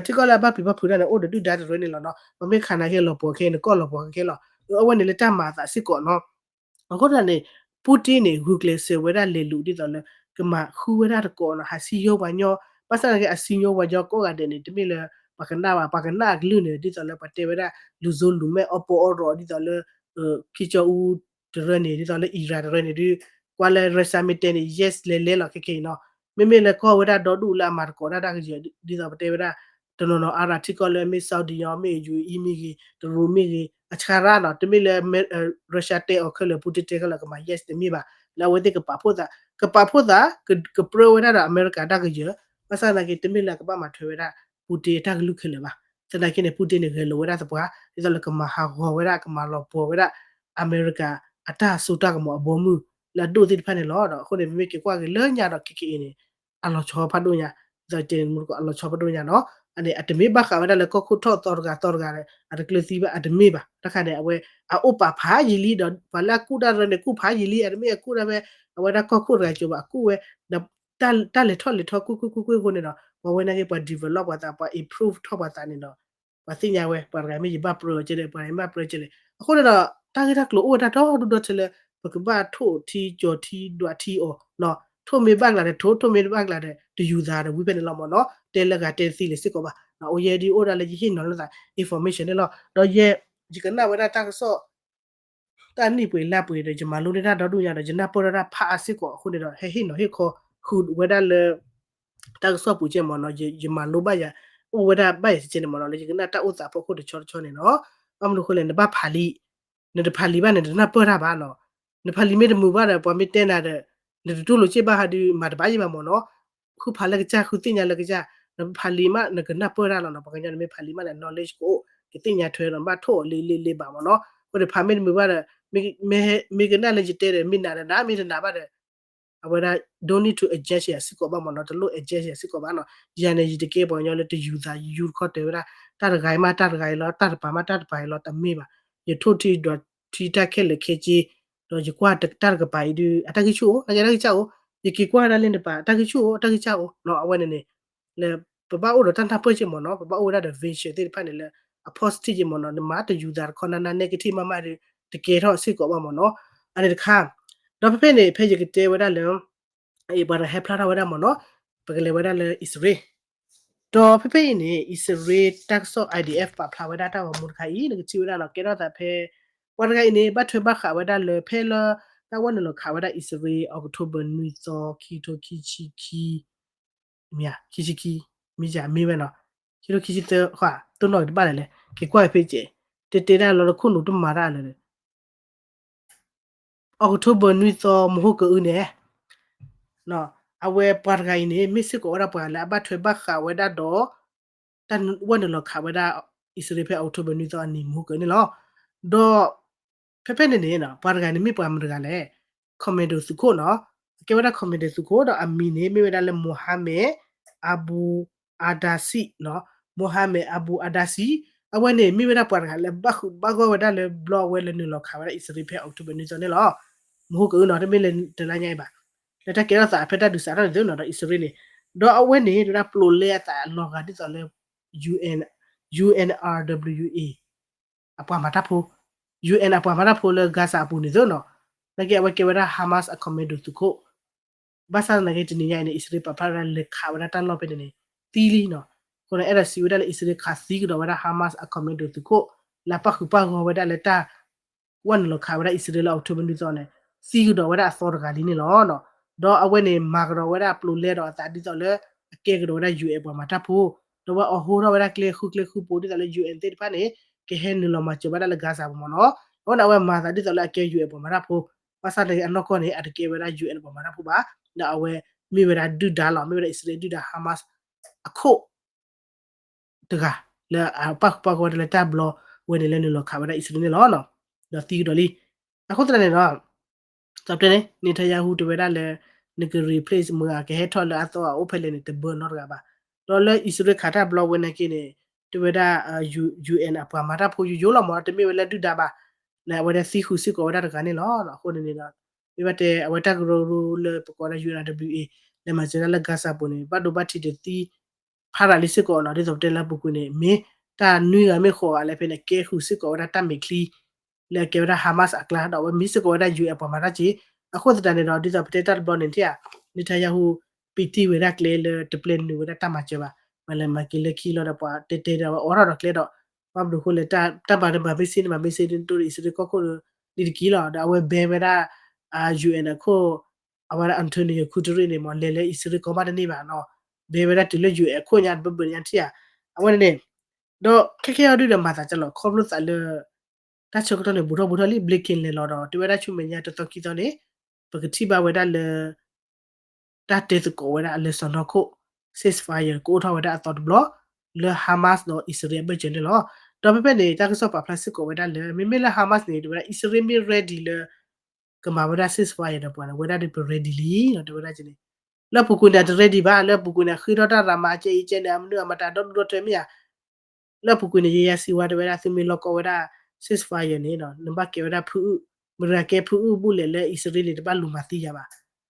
အထံကီၢ်လၢအဘၣ်ပျံၤဘၣ်ဖုးတၢ်န့ၣ် အိၣ်ဒီးဒုၣ်ဒါတရၢန့ၣ်လီၤနီၤ. ပမ့ၢ်ခးနာ်က့လီၤပှီၤခဲန့ၣ် ကီၢ်လီၤပှီၤခဲလီၤ. အဝဲန့ၣ်လၢတၢ်မၤအသးစ့ၢ်ကီးနီၤ. အဃိသတးန့ၣ် ပူတ့ၢ်န့ၣ် ဂုာ်ကျဲးစၢးဝဲဒၣ်လဲၤလူၤဒ်သိးလၢ ကမၤဃုဝဲဒၣ်တကိးနီၤ ဟးစံယိပှၤညီ, ဘၣ်ဆၣ်သနာ်က့ အစံယိပှၤညီကိးဂၤဒဲးန့ၣ် တမ့ၢ်လၢ ပှၤကနၣ်ဘၣ်, ပှၤကနၣ်အကလုၢ်န့ၣ် ဒ်သိးလၢပှၤတဲဝဲဒၣ် လူၤစိလူၤမဲအီပီအီရီၤ ဒ်သိးလၢ ခ့ကၠီအူတရၢန့ၣ် ဒ်သိးလၢ Iran တရၢန့ၣ်ဒုး ကွၢ်လၢ Russia မ့ၢ်တဲန့ၣ် yes လဲၤလဲၤလီၤခဲခဲအံၤနီၤ. မ့မ့ၢ်လၢကီၢ်ဝဲဒၣ်ဒီဒူၣ်လၢအမၤသကိးတၢ်တၢ်ကယၢၤ ဒ်သိးပတဲဝဲဒၣ် တနီၤနီၤ အါရၤထံကီၢ်လၢအမ့ၢ် Saudi အီၤ မ့ၢ် ယူၣ်အ့ၣ်အံၣ် မ့ၢ်ဂ့ၤ တရူးမ့ၢ်ဂ့ၤ အဆၢရၣ်နီၤ တမ့ၢ်လၢ Russia တဲအီၤခဲလၢာ် ပူတ့ၢ်တဲခဲလၢာ် ကမၤ yes တမ့ၢ်ဘၣ်. လၢအဝဲသ့ၣ်ကပာ်ဖှိၣ်သး, ကပာ်ဖှိၣ်သး ကပြၢဝဲဒၣ်ဒီးအမဲရကၤတၢ်ကယၢၤ, ဘၣ်ဆၣ်သနာ်က့ တမ့ၢ်လၢအကဘၣ်မၤထွဲဝဲဒၣ် ပူတ့ၢ်အတၢ်ကလုၢ်ခဲလၢာ်ဘၣ်. သနာ်က့န့ၣ် ပူတ့ၢ်န့ၣ် ဂဲၤလိာ်ဝဲဒၣ်သပှၢ် ဒ်သိးလၢကမၤဟးဂီၤဝဲဒၣ် ကမၤလီၤပှီၤဝဲဒၣ် အမဲရကၤအတၢ်စိတၢ်ကမီၤအဘီအမုၢ်လၢအဒိၣ်သ့ၣ်တဖၣ်န့ၣ်လီၤ. ဒီးအဃိန့ၣ် ပမ့ၢ်က့ၤကွၢ်က့ၤလၢညါဒီး ခဲခဲအံၤန့ၣ် အလီၤဆီဖးဒိၣ်ညါ, ဒ်သိးတဲန့ၣ်မူတကိး အလီၤဆီဖးဒိၣ်ညါနီၤ. အန့ၣ် အတမ့ၢ်ဘၣ်ဃးဝဲဒၣ်လၢကီၢ်ခိၣ်ထီၣ်သီတဂၤသီတဂၤဒီး အတကျၢၤသံဘၣ် အတမ့ၢ်ဘၣ်. တၢ်ခါန့ၣ် အဝဲ အအိၣ်ပာ်ဖးယံာ်လံဒီး ပှၤလၢအကူၣ်တၢ်တရၢန့ၣ် ကူၣ်ဖးယံာ်လံ အတမ့ၢ်အကူၣ်တၢ်ဖဲ အဝဲဒၣ်ကီၢ်ခိၣ်တဂၤကၠိဘၣ် အကူၣ်ဝဲ ဒီး တၢ်လဲၤထီၣ်လဲၤထီၣ်ကွ့ၢ်ကွ့ၢ်ကွ့ၢ်ကွ့ၢ်အဃိန့ၣ်ဒီး ပှၤဝဲနာ်က့ ပှၤ develop ပှၤသး ပှၤ improve ထီၣ်ပှၤသးန့ၣ်ဒီး ပှၤသ့ၣ်ညါဝဲ ပှၤတဂၤမ့ၢ်ယဘၣ်ပြၢအီၤကဲလဲၣ် ပှၤတဂၤမ့ၢ်ဘၣ်ပြၢကဲလဲၣ်. အဃိန့ၣ်ဒီး တၢ်ဂ့ၢ်တၢ်ကျိၤအိၣ်ဝဲဒၣ်ဒီဒူၣ်ဒီထၢလၢ ပကဘၣ်ထိၣ်ထံကၠီၤထံဒွးထံအီၤနီၤ. ထိၣ်မ့ၢ်ဘၣ်ကျါဒီးထိၣ်, ထိၣ်မ့ၢ်တဘၣ်ကျါဒီး တယူၤသးဒီးဝံၤဖဲန့ၣ်လီၤမ့ၢ်နီၤ. တဲလၢဂၤတဲတသ့လၢၤစ့ၢ်ကီးဘၣ်. အိၣ်ယဲဒ်အိၣ်ဒၣ်လၢယဟ့ၣ်နီၤလိာ်သး information န့ၣ်လီၤ. ဒီးယဲ ယကနၣ်ဝဲဒၣ်တၢ်ကစီၣ် တၢ်နံၣ်ပှဲၤလါပှဲၤဒီး ယမၤလိန့ၢ်တၢ်ဒီဒူၣ်ညါဒီး ယနၢ်ပၢၢ်ထီၣ်တၢ်ဖးအါစ့ၢ်ကီးအဃိန့ၣ်ဒီး ဟဲဟ့ၣ်နီၤဟ့ၣ်ခီဃုာ်ဝဲဒၣ်လၢ တၢ်ကစီၣ်ပူၤကဲမ့ၢ်နီၤ. ယမၤလိဘၣ်ယၤ အိၣ်ဝဲဒၣ်ဘၣ်ယၤစဲးန့ၣ်မ့ၢ်နီၤ လၢယကနၣ်တၢ်အိၣ်သးဖီခိၣ်တဆီတဆီန့ၣ်နီၤ. ဘၣ်မနုၤအဃိလဲၣ် နဘၣ်ဖးလံာ်, နတဖးလံာ်ဘၣ်န့ၣ် နတနၢ်ပၢၢ်တၢ်ဘၣ်နီၤ. နဖးလံာ်မ့ၢ်တမုာ်ဘၣ်ဒီး ပှၤမ့ၢ်တဲနၤဒီး နတတူၢ်လိာ်စ့ၢ်ဘၣ်ဟးဒီး မၤတဘၣ်ယံၤဘၣ်မ့ၢ်နီၤ. ဃုဖးလၢကစၢ် ဃုသ့ၣ်ညါလၢကစၢ်, နဖးလံာ်မး နကနၢ်ပၢၢ်တၢ်လီၤနီၤ. ပှၤကညီန့ၣ်မ့ၢ်ဖးလံာ်မးဒီး knowledge ကအိၣ် ကသ့ၣ်ညါထွဲဒီး ဘၣ်ထိၣ်အီၤလံလံလံဘၣ်မ့ၢ်နီၤ. အဃိန့ၣ် ဖးမ့ၢ်တမုာ်ဘၣ်ဒီး မ့ၢ်ကနၣ်လၢယတဲဒီး မ့ၢ်နးဒီးနး မ့ၢ်တနးဘၣ်ဒီး အဝဲဒၣ် don't need to adjust ယၤစ့ၢ်ကီးဘၣ်မ့ၢ်နီၤ, တလိၣ် adjust ယၤစ့ၢ်ကီးဘၣ်နီၤ. ယၤန့ၣ် ယတကဲပှၤကညီလၢတယူၤသး ယူၤတခီတဲဝဲဒၣ် တၢ်တဂၤအံၤမး တၢ်တဂၤအံၤလီၤ တၢ်တပၤမး တၢ်တပၤအံၤလီၤ တမ့ၢ်ဘၣ်. ယထိၣ်ထံဒွးထံတၢ်ခဲလၢာ်ခဲဆ့ ဒီးယကွၢ်တၢ်တကပၤအံၤဒုး အတၢ်ဂံၢ်ဆူၣ်အိၣ် အတၢ်ဂံၢ်ဆူၣ်အိၣ် ယက့ၤကွၢ်ဒၣ်လဲၣ်န့ၣ်ပၤ အတၢ်ဂံၢ်ဆူၣ်အိၣ် အတၢ်ဂံၢ်ဆူၣ်အိၣ်နီၤ. အဝဲန့ၣ်န့ၣ် လၢ ပဘၣ်အိၣ်ဒီးတၢ်နၢ်ပၢၢ်စ့ၢ်မ့ၢ်နီၤ, ပဘၣ်အိၣ်ဝဲဒၣ်ဒီး vision သ့ၣ်တဖၣ်န့ၣ်လၢ အ positive စ့ၢ်မ့ၢ်နီၤ, နမၤတယူၤသးတခီနၤနၤ negative မးမးဒီး တကဲထီၣ်စ့ၢ်ကီးဘၣ်မ့ၢ်နီၤ. အန့ၣ်တခါ ဒီးဖဲဖဲန့ၣ် ဖဲယကတဲဝဲဒၣ်လၢ ပှၤတဂၤဟဲဖျါထီၣ်ဝဲဒၣ်မ့ၢ်နီၤ, ပကလဲၤဝဲဒၣ်လၢအံၣ်စရ့လး, ဒီးဖဲဖဲအံၤန့ၣ် အံၣ်စရ့လးတၢ်ကစီၣ် I D F ပာ်ဖျါဝဲဒၣ်တၢ်ဂီၤမူတခါအံၤ နကထံၣ်ဝဲဒၣ်နီၤ, ကဲထီၣ်သးဖဲ ပှၤတဂၤအံၤန့ၣ် ဘၣ်ထွဲဘၣ်ဃးဝဲဒၣ်လၢဖဲလၢ တၢ်ဝဲနုာ်လီၤခးဝဲဒၣ်အံၣ်စရ့လး October နွံသီ ခံကထိခံဆံခံ မ့ၢ်ဧါ ခံဆံခံ မ့ၢ်ဧါ မ့ၢ်ဝဲနီၤ, ခံကထိခံဆံသၢ ဃိး တိၢ်နီၣ်က့ၤတဘၣ်လဲၣ်လဲၣ်, က့ၤကွၢ်ဖဲကဲး တဲတဲဒၣ်လီၤလၢခိၣ်နူာ်တမၤတၢ်လၢ October နွံသီ မဟိကၢအုန့ၣ် အဝဲပှၤတဂၤအံၤန့ၣ် မ့ၢ်စ့ၢ်ကီးဝဲဒၣ်ပှၤလၢအဘၣ်ထွဲဘၣ်ဃးဝဲဒၣ်ဒီး တၢ်ဝဲနုာ်လီၤခးဝဲဒၣ် အံၣ်စရ့လးဖဲ October နွံသီအနံၤ မဟိကၢန့ၣ်လီၤ. ဒီး ဖဲဖဲန့ၣ်န့ၣ် ပှၤတဂၤန့ၣ်မ့ၢ်ပှၤမတၤတဂၤလဲၣ်, commando သုးခိၣ်နီၤ, အကဲဝဲဒၣ် commando သုးခိၣ်ဒီးအမံၤန့ၣ် မ့ၢ်ဝဲဒၣ်လၢ Mohammed Abu Adasi နီၤ, Mohammed Abu Adasi, အဝဲန့ၣ် မ့ၢ်ဝဲဒၣ်ပှၤတဂၤလၢဘၣ်ဃုာ်ဘၣ်ဂီၢ်ဝဲဒၣ်လၢဘျီအဝဲလၢနုာ်လီၤခးဝဲဒၣ်အံၣ်စရ့လးဖဲ October နွံသီန့ၣ်လီၤ. မဟိကၢနီၤ တမ့ၢ်လၢတလါညါအံၤဘၣ်, လၢတၢ်ကဲထီၣ်သးဖဲတၢ်ဒုးစးထီၣ်န့ၣ်သုနီၤ ဒီးအံၣ်စရ့လးန့ၣ်, ဒီးအဝဲန့ၣ် ဒၣ်ပျိးလဲအသးလီၤဂာ်ဒ်သိးလၢ UN, UNRWA အပှၤမၤတၢ်ဖိ, UN အပှၤမၤတၢ်ဖိလၢ Gaza အပူၤန့ၣ်သုနီၤ, နာ်က့အဝဲကဲဝဲဒၣ် Hamas အ commando သုးခိၣ် ဘၣ်ဆၣ်သနာ်က့တနံၤညါအံၤန့ၣ် အံၣ်စရ့လးပာ်ဖျါဝဲဒၣ်လဲၤခးဝဲဒၣ်တၢ်လီၢ်ဖဲန့ၣ်န့ၣ် သံလံနီၤ. အဃိန့ၣ် အဲၣ်ဒိးစံးဝဲဒၣ်လၢ အံၣ်စရ့လးခးသံကဒီးဝဲဒၣ် Hamas အ commando သုးခိၣ် လၢအပၣ်ဃုာ်ပၣ်ဂီၢ်ဝဲဒၣ်လၢတၢ် ဝဲနုာ်လီၤခးဝဲဒၣ်အံၣ်စရ့လးလၢ October နွံသီန့ၣ် သံကဒီးဝဲဒၣ်အသီတဂၤလံန့ၣ်လီၤ. ဒီးအဝဲန့ၣ် မၤကဒီးဝဲဒၣ်ပျိၤလဲဒီးအသးဒ်သိးလၢ အကဲကဒီးဝဲဒၣ် ယူၣ်အဲၣ် ပှၤမၤတၢ်ဖိ, ဒီးအဝဲအိးထီၣ်ဝဲဒၣ်ကျဲဃုကျဲဃုဖိဒ်သိးလၢ ယူၣ်အဲၣ် သ့ၣ်တဖၣ်န့ၣ် ကဟဲနုာ်လီၤမၤစၢၤဘၣ်တၢ်လၢ Gaza ပူၤမ့ၢ်နီၤ. အဃိန့ၣ် အဝဲမၤသးဒ်သိးလၢအကဲ ယူၣ်အဲၣ် ပှၤမၤတၢ်ဖိ, ဘၣ်ဆၣ်န့ၣ် အနီၢ်ကီၢ်န့ၣ် အတကဲဝဲဒၣ် ယူၣ်အဲၣ် ပှၤမၤတၢ်ဖိဘၣ်. ဒီးအဝဲမ့ၢ်ဝဲဒၣ်ဒုၣ်ဒါလီၤ, မ့ၢ်ဝဲဒၣ်အံၣ်စရ့လးဒုၣ်ဒါ Hamas အခိၣ် တဂၤ လၢအပၣ်ဃုာ်ပၣ်ဂီၢ်ဝဲဒၣ်လၢတၢ်ဘျီဝဲန့ၣ် လၢနုာ်လီၤခးဝဲဒၣ်အံၣ်စရ့လးန့ၣ်လီၤ. ဒီးသံကဒီးလံ. အဃိသတးန့ၣ်ဒီး တၢ်ပတဲန့ၣ် Netanyahu တဲဝဲဒၣ်လၢ နက replace မတၤကဟဲထီၣ်လၢအသီအအိၣ်ဖဲလဲၣ်န့ၣ် တဘၢနီတဂၤဘၣ်. ဒီးလၢအံၣ်စရ့လးခးတၢ်ဘျီဝဲနာ်က့န့ၣ် တဲဝဲဒၣ် ယူၣ်အဲၣ် အပှၤမၤတၢ်ဖိယိယိလီၤမ့ၢ် တမ့ၢ်ဝဲလၢဒုၣ်ဒါဘၣ်. အဝဲဒၣ်သံဃုာ်စ့ၢ်ကီးဝဲဒၣ်တဂၤန့ၣ်လီၤ. အဃိန့ၣ်န့ၣ်ဒီး မ့ၢ်ဘၣ်တဲအဝဲတၢ်ကရၢကရိလၢပကိးဝဲဒၣ် ယူၣ်အဲၣ် လဲၤမၤစၢၤဒၣ်လၢ Gaza ပူၤန့ၣ် ဘၣ်ဒိဘၣ်ထံးတသံ ဖးဒၣ်လံစ့ၢ်ကီးနီၤ. ဒ်သိးပတဲလၢအပူၤကွံာ်န့ၣ် မ့ၢ်တၢ်နွံဂၤမ့ၢ်ဃိးဂၤလၢဖဲန့ၣ် ကဲဃုာ်စ့ၢ်ကီးဝဲဒၣ်တၢ်မဲာ်ချံ လၢအကဲဝဲဒၣ် Hamas အကျါ ဒီးအဝဲမံစ့ၢ်ကီးဝဲဒၣ် ယူၣ်အဲၣ် ပှၤမၤတၢ်က့. အဃိသတးန့ၣ်ဒီး ဒ်သိးပတဲတၢ်တဘျီန့ၣ် ထံၣ်ဧါ Netanyahu ပံးတံၢ်ဝဲဒၣ်ကျဲလၢတပျဲနုာ်ဝဲဒၣ်တၢ်မၤစၢၤဘၣ်. မၤလဲၤမၤက့ၤလၢခံလီၤဒီး ပှၤတဲတဲဒီးအဝဲအိးထီၣ်ဒီးကျဲဒီး ဘၣ်မနုၤအဃိလဲၣ် တၢ်မၤတမၤဘ့ၣ်စ့န့ၣ် မၤဘ့ၣ်စ့ဒ်သိးအံၣ်စရ့လးကီၢ်ခိၣ်လံတက့ၢ်လီၤ. ဒီးအဝဲဘဲဝဲဒၣ် ယူၣ်အဲၣ် အခိၣ် အဝဲဒၣ် Antonio Guterres န့ၣ်မ့ၢ် လဲၤလၢအံၣ်စရ့လးကီၢ်မးတန့ၢ်ဘၣ်နီၤ. ဘဲဝဲဒၣ်တုၤလၢ ယူၣ်အဲၣ် အခိၣ်ညါတဘၢဘၢညါထံၣ်ဧါ. အဝဲန့ၣ်န့ၣ် ဒီးခဲခဲအံၤဒုဒီးမၤသးကလီၤ ခီဖျိသးလၢ တၢ်ဆၢကတီၢ်န့ၣ် ဘူးထီၣ်ဘူးထီၣ်လံ Blinken လဲၤလီၤဒီး တဲဝဲဒၣ်ဆူမဲာ်ညါတသီခံသီန့ၣ် ပကထံၣ်ဘၣ်ဝဲဒၣ်လၢ တၢ်တဲသကိးဝဲဒၣ်အလၢစီၤနီၤခိၣ် ceasefire ကအိၣ်ထီၣ်ဝဲဒၣ်အသီတဘျီ လၢ Hamas ဒီးအံၣ်စရ့လးအဘၢၣ်စၢၤန့ၣ်လီၤ. ဒီးဖဲဖဲန့ၣ် တၢ်ကစီၣ်ပာ်ဖျါစ့ၢ်ကီးဝဲဒၣ်လၢ မ့မ့ၢ်လၢ Hamas န့ၣ် တဲဝဲဒၣ် အံၣ်စရ့လးမ့ၢ် ready လၢ ကမၤဝဲဒၣ် ceasefire ဒီးပှၤန့ၣ် ဝဲဒၣ်ဒီးပ ready လံ တဲဝဲဒၣ်က့န့ၣ် လၢအပူၤကွံာ်န့ၣ် အတ ready ဘၣ် လၢအပူၤကွံာ်န့ၣ် ဃ့ထီၣ်တၢ်ရၤမၤကဲအံၤကဲန့ၣ် အမနုၤအမတၤဒီဒူၣ်ဒီထၢမ့ၢ်ဧါ လၢအပူၤကွံာ်န့ၣ် ယယၤစံးဝါတဲဝဲဒၣ် သုမ့ၢ်လီၢ်ကီဝဲဒၣ် ceasefire န့ၣ် နဘၣ်ကဲဝဲဒၣ်ဖုအုၣ်, မတၤကဲဖုအုၣ်ဘူၣ်လဲၣ်လၢအံၣ်စရ့လးန့ၣ် တဘၣ်လူၤမၤသံယၤဘၣ်.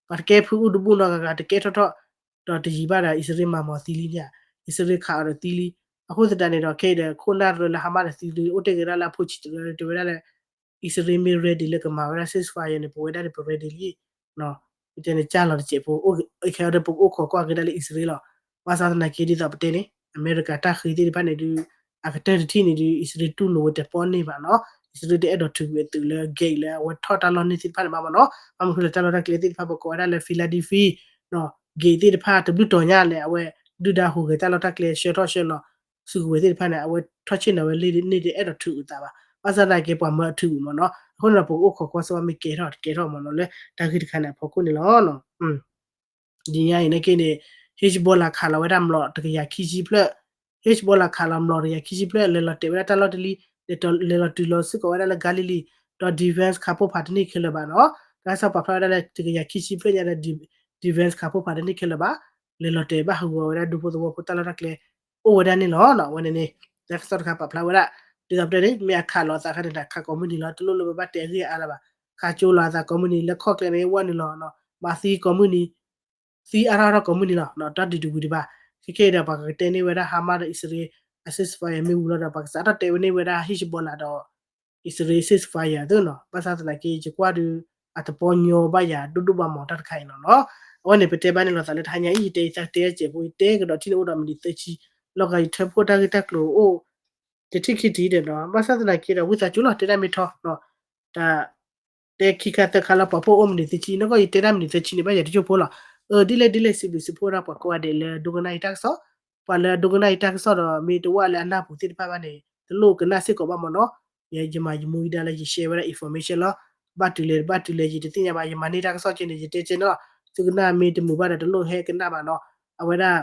ပှၤတကဲဖုအုၣ်တဘူၣ်နီတဂၤဂၤ တကဲထီၣ်ထီၣ် ဒီးတယံာ်ဘၣ်ဒီး အံၣ်စရ့လးမၤမၤသံလံန့ၣ်, အံၣ်စရ့လးခးအီၤဒီးသံလံ. အဃိသတးန့ၣ်ဒီး ခဲအံၤဒီး ခိၣ်နၢ်ရၢလၢ Hamas ဒီးသံလံ အိၣ်တ့ၢ်က့ၤဒၣ်လၢအဖိဆံးတရၢ တဲဝဲဒၣ်လၢ အံၣ်စရ့လးမ့ၢ် ready လၢကမၤဝဲဒၣ် ceasefire န့ၣ် ပဝဲဒၣ်န့ၣ် ပ ready လံ. ပတဲန့ၣ် ကၢ်လီၤတစဲးဖိ ခဲအံၤဒီး ပကအိၣ်ခိးကွၢ်က့ၤဒၣ်လၢအံၣ်စရ့လးလီၤ. ဘၣ်ဆၣ်သနာ်က့ဒ်သိးပတဲန့ၣ် အမဲရကၤတၢ်ဃ့သ့ၣ်တဖၣ်န့ၣ်ဒုး အကတၢၢ်တထံၣ်န့ၣ်ဒုး အံၣ်စရ့လးတူၢ်လိာ်ဝဲတပီၢ်န့ၢ်ဘၣ်နီၤ. အံၣ်စရ့လးတအဲၣ်ဒိးထုးကွံာ�အသုးလၢ gate လၢအဝဲထီၣ်တၢ်လီၢ်န့ၢ်သ့ၣ်တဖၣ်န့ၣ်ဘၣ်မ့ၢ်နီၤ. ဘၣ်မနုၤဃိလဲၣ် တၢ်လီၢ်တၢ်ကျဲသ့ၣ်တဖၣ် ပကိးဝဲဒၣ်လၢ Philadelphia နီၤ gate သ့ၣ်တဖၣ်တဘျုးတီၤညါလဲၣ် အဝဲဒုၣ်ဒါဟူးဂဲၤတၢ်လီၢ်တၢ်ကျဲ ဆှၢထီၣ်ဆှၢလီၤ စုကဝဲၤသ့ၣ်တဖၣ်န့ၣ် အဝဲထီၣ်ဆ့ၣ်နီၤဝဲလံန့ၣ် တအဲၣ်ဒိးထုးအသးဘၣ်. ဘၣ်ဆၣ်သနာ်က့ ပှၤမၢအထုးမ့ၢ်နီၤ. အဃိန့ၣ်ဒီး ပကအိၣ်ခိးကွၢ်စ့ၢ်ကီးမ့ၢ်ကဲထီၣ်တကဲထီၣ်မ့ၢ်နီၤ လၢတၢ်ဂ့ၢ်တခါန့ၣ်အဖီခိၣ်န့ၣ်လီၤ. ဒ်ညါအံၤနာ်က့န့ၣ် Hezbollah ခးလီၤဝဲဒၣ်မျိာ်တကယၤခံဆံဖျၢၣ်, Hezbollah ခးလီၤမျိာ်တကယၤခံဆံဖျၢၣ် လဲၤလီၤတဲာ်ဝဲဒၣ်တၢ်လီၢ်တလံ, လဲၤလီၤတုၤလီၤစ့ၢ်ကီးဝဲဒၣ်လၢ Galilee ဒီး defense ခးဖှိၣ်ဖးတန့ၢ်ခဲလၢာ်ဘၣ်နီၤ. တၢ်ကစီၣ်ပာ်ဖျါဝဲဒၣ်လၢတကယၤခံဆံဖျၢၣ်ညါဒီး defense ခးဖှိၣ်ဖးတန့ၢ်ခဲလၢာ်ဘၣ်, လဲၤလီၤတဲာ်ဘၣ်ဟးဂီၤဝဲဒၣ်ဒူဖိသဝီဖိတၢ်လီၢ်တၢ်ကျဲ အိၣ်ဝဲဒၣ်န့ၣ်လီၤ. အဝဲန့ၣ်န့ၣ် တၢ်ကစီၣ်တခါပာ်ဖျါဝဲဒၣ် ဒ်သိးပတဲန့ၣ် မ့ၢ်အခးလီၤအသးခါန့ၣ် တၢ်ခးကိးမုၢ်နံၤလီၤ တလိၣ်လၢပဘၣ်တဲအဂ့ၢ်အါလၢၤဘၣ်. ခးကၠိလီၤအသးကိးမုၢ်နံၤ လၢခီၣ်ကျဲန့ၣ် ဝဲနုာ်လီၤ မၤသံကိးမုၢ်နံၤ သံအါထီၣ်ထီၣ်ကိးမုၢ်နံၤလီၤ. တၢ်ဒုးတဝံၤဒံးဘၣ်. ခဲခဲအံၤဒီး ပှၤကကတဲန့ၢ်ဝဲဒၣ် Hamas ဒီးအံၣ်စရ့လး အ ceasefire မ့ၢ်ဝံၤလီၤဒီး ပှၤကစးထီၣ်တဲဝဲန့ၢ်ဝဲဒၣ် Hezbollah ဒီး အံၣ်စရ့လး ceasefire သုနီၤ. ဘၣ်ဆၣ်သနာ်က့ ယကွၢ်ဒုး အတပီညီဘၣ်ယၤဒိၣ်ဒိၣ်ဘၣ်မးတၢ်တခါအံၤလီၤနီၤ. အဝဲန့ၣ် ပတဲဘၣ်န့ၣ်လီၤသးလၢတဟါညါအံၤ ယတဲယသးတဲယစဲးဖိ ယတဲကဒီးထံၣ်န့ၣ်အိၣ်ဒီးမံးနံးသၢဆံ လီၤဂာ်ယထၢဖှိၣ်တၢ်ဂ့ၢ်တၢ်ကျိၤအိၣ် တထံၣ်ခံထံၣ်ဒီးနီၤ. ဘၣ်ဆၣ်သနာ်က့ဒီး ဝံသးစူၤလီၤ တဲတၢ်မ့ၢ်ထီနီၤ တၢ် တဲခံခါသၢခါလၢပှၤဖှိၣ်အိၣ်မံးနံးသၢဆံန့ၣ် ကီၢ်ယတဲတၢ်မံးနံးသၢဆံန့ၣ် ဘၣ်ယၤတကၠိၢ်ဖိလီၤ. အၢ ဒ်လဲၣ်ဒ်လဲၣ် စံးဘျုးစံးဖှိၣ်ဒၣ်ပှၤကိးဂၤဒဲးလၢဒိကနၣ်ယတၢ်ကစီၣ်, ပှၤလၢအဒိကနၣ်ယတၢ်ကစီၣ်ဒီး မ့ၢ်တဝၣ်လၢအနၢ်ပူၤသ့ၣ်တဖၣ်ဘၣ်န့ၣ် တလိၣ်ကနၣ်စ့ၢ်ကီးဘၣ်မ့ၢ်နီၤ. ယ ယမၤယမူယဒါလၢယ share ဝဲဒၣ် information လီၤ. ဘၣ်တုၤလဲၣ်တဘၣ်တုၤလဲၣ် ယတသ့ၣ်ညါဘၣ် ယမၤန့ၢ်တၢ်ကစီၣ်က့န့ၣ် ယတဲကဲန့ၣ်လီၤ. သုကနၣ်မ့ၢ်တမုာ်ဘၣ်ဒီး တလိၣ်ဟဲကနၣ်ဘၣ်နီၤ. အဝဲဒၣ်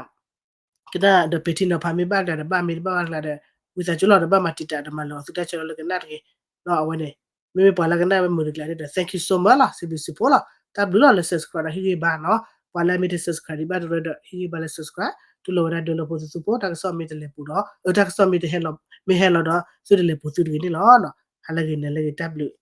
ကနၣ်ဒီးပဲာ်ထံနီၤဖးမ့ၢ်ဘၣ်တကျါဒီး ဘၣ်မ့ၢ်တဘၣ်ဘၣ်တကျါဒီး ဝံသးစူၤလီၤဒီး ဘၣ်မၤတံာ်တာ်ဒီးမၤလီၤသုတၢ်ဆၢလီၤလၢကနၣ်တဂ့ၤ. ဒီးအဝဲန့ၣ် မ့မ့ၢ်ပှၤလၢကနၣ်ဝဲမုာ်တကျါဒီး thank you so much လီၤ စံးဘျုးစံးဖှိၣ်လီၤ. တၢ်ဘျုးလီၤလၢ subscribe ဒီးဟ့ၣ်ဂံၢ်ဘါနီၤ. ပှၤလၢမ့ၢ်တ subscribe ဒံးဘၣ်တရၢဒီး ဟ့ၣ်ဂံၢ်ဘါလၢ subscribe တူၢ်လိာ်ဝဲဒၣ်ဒၢလၢဖိသုသုဖိ တၢ်ကစီၣ်မ့ၢ်တလဲၤပူၤဒီး အၢ တၢ်ကစီၣ်မ့ၢ်တဟဲလီၤ မ့ၢ်ဟဲလီၤဒီး သုတလဲၤပူၤသုတဂ့ၤန့ၣ်လီၤ. ဟါလၢဂ့ၤ နၤလၢဂ့ၤ တၢ်ဘျုး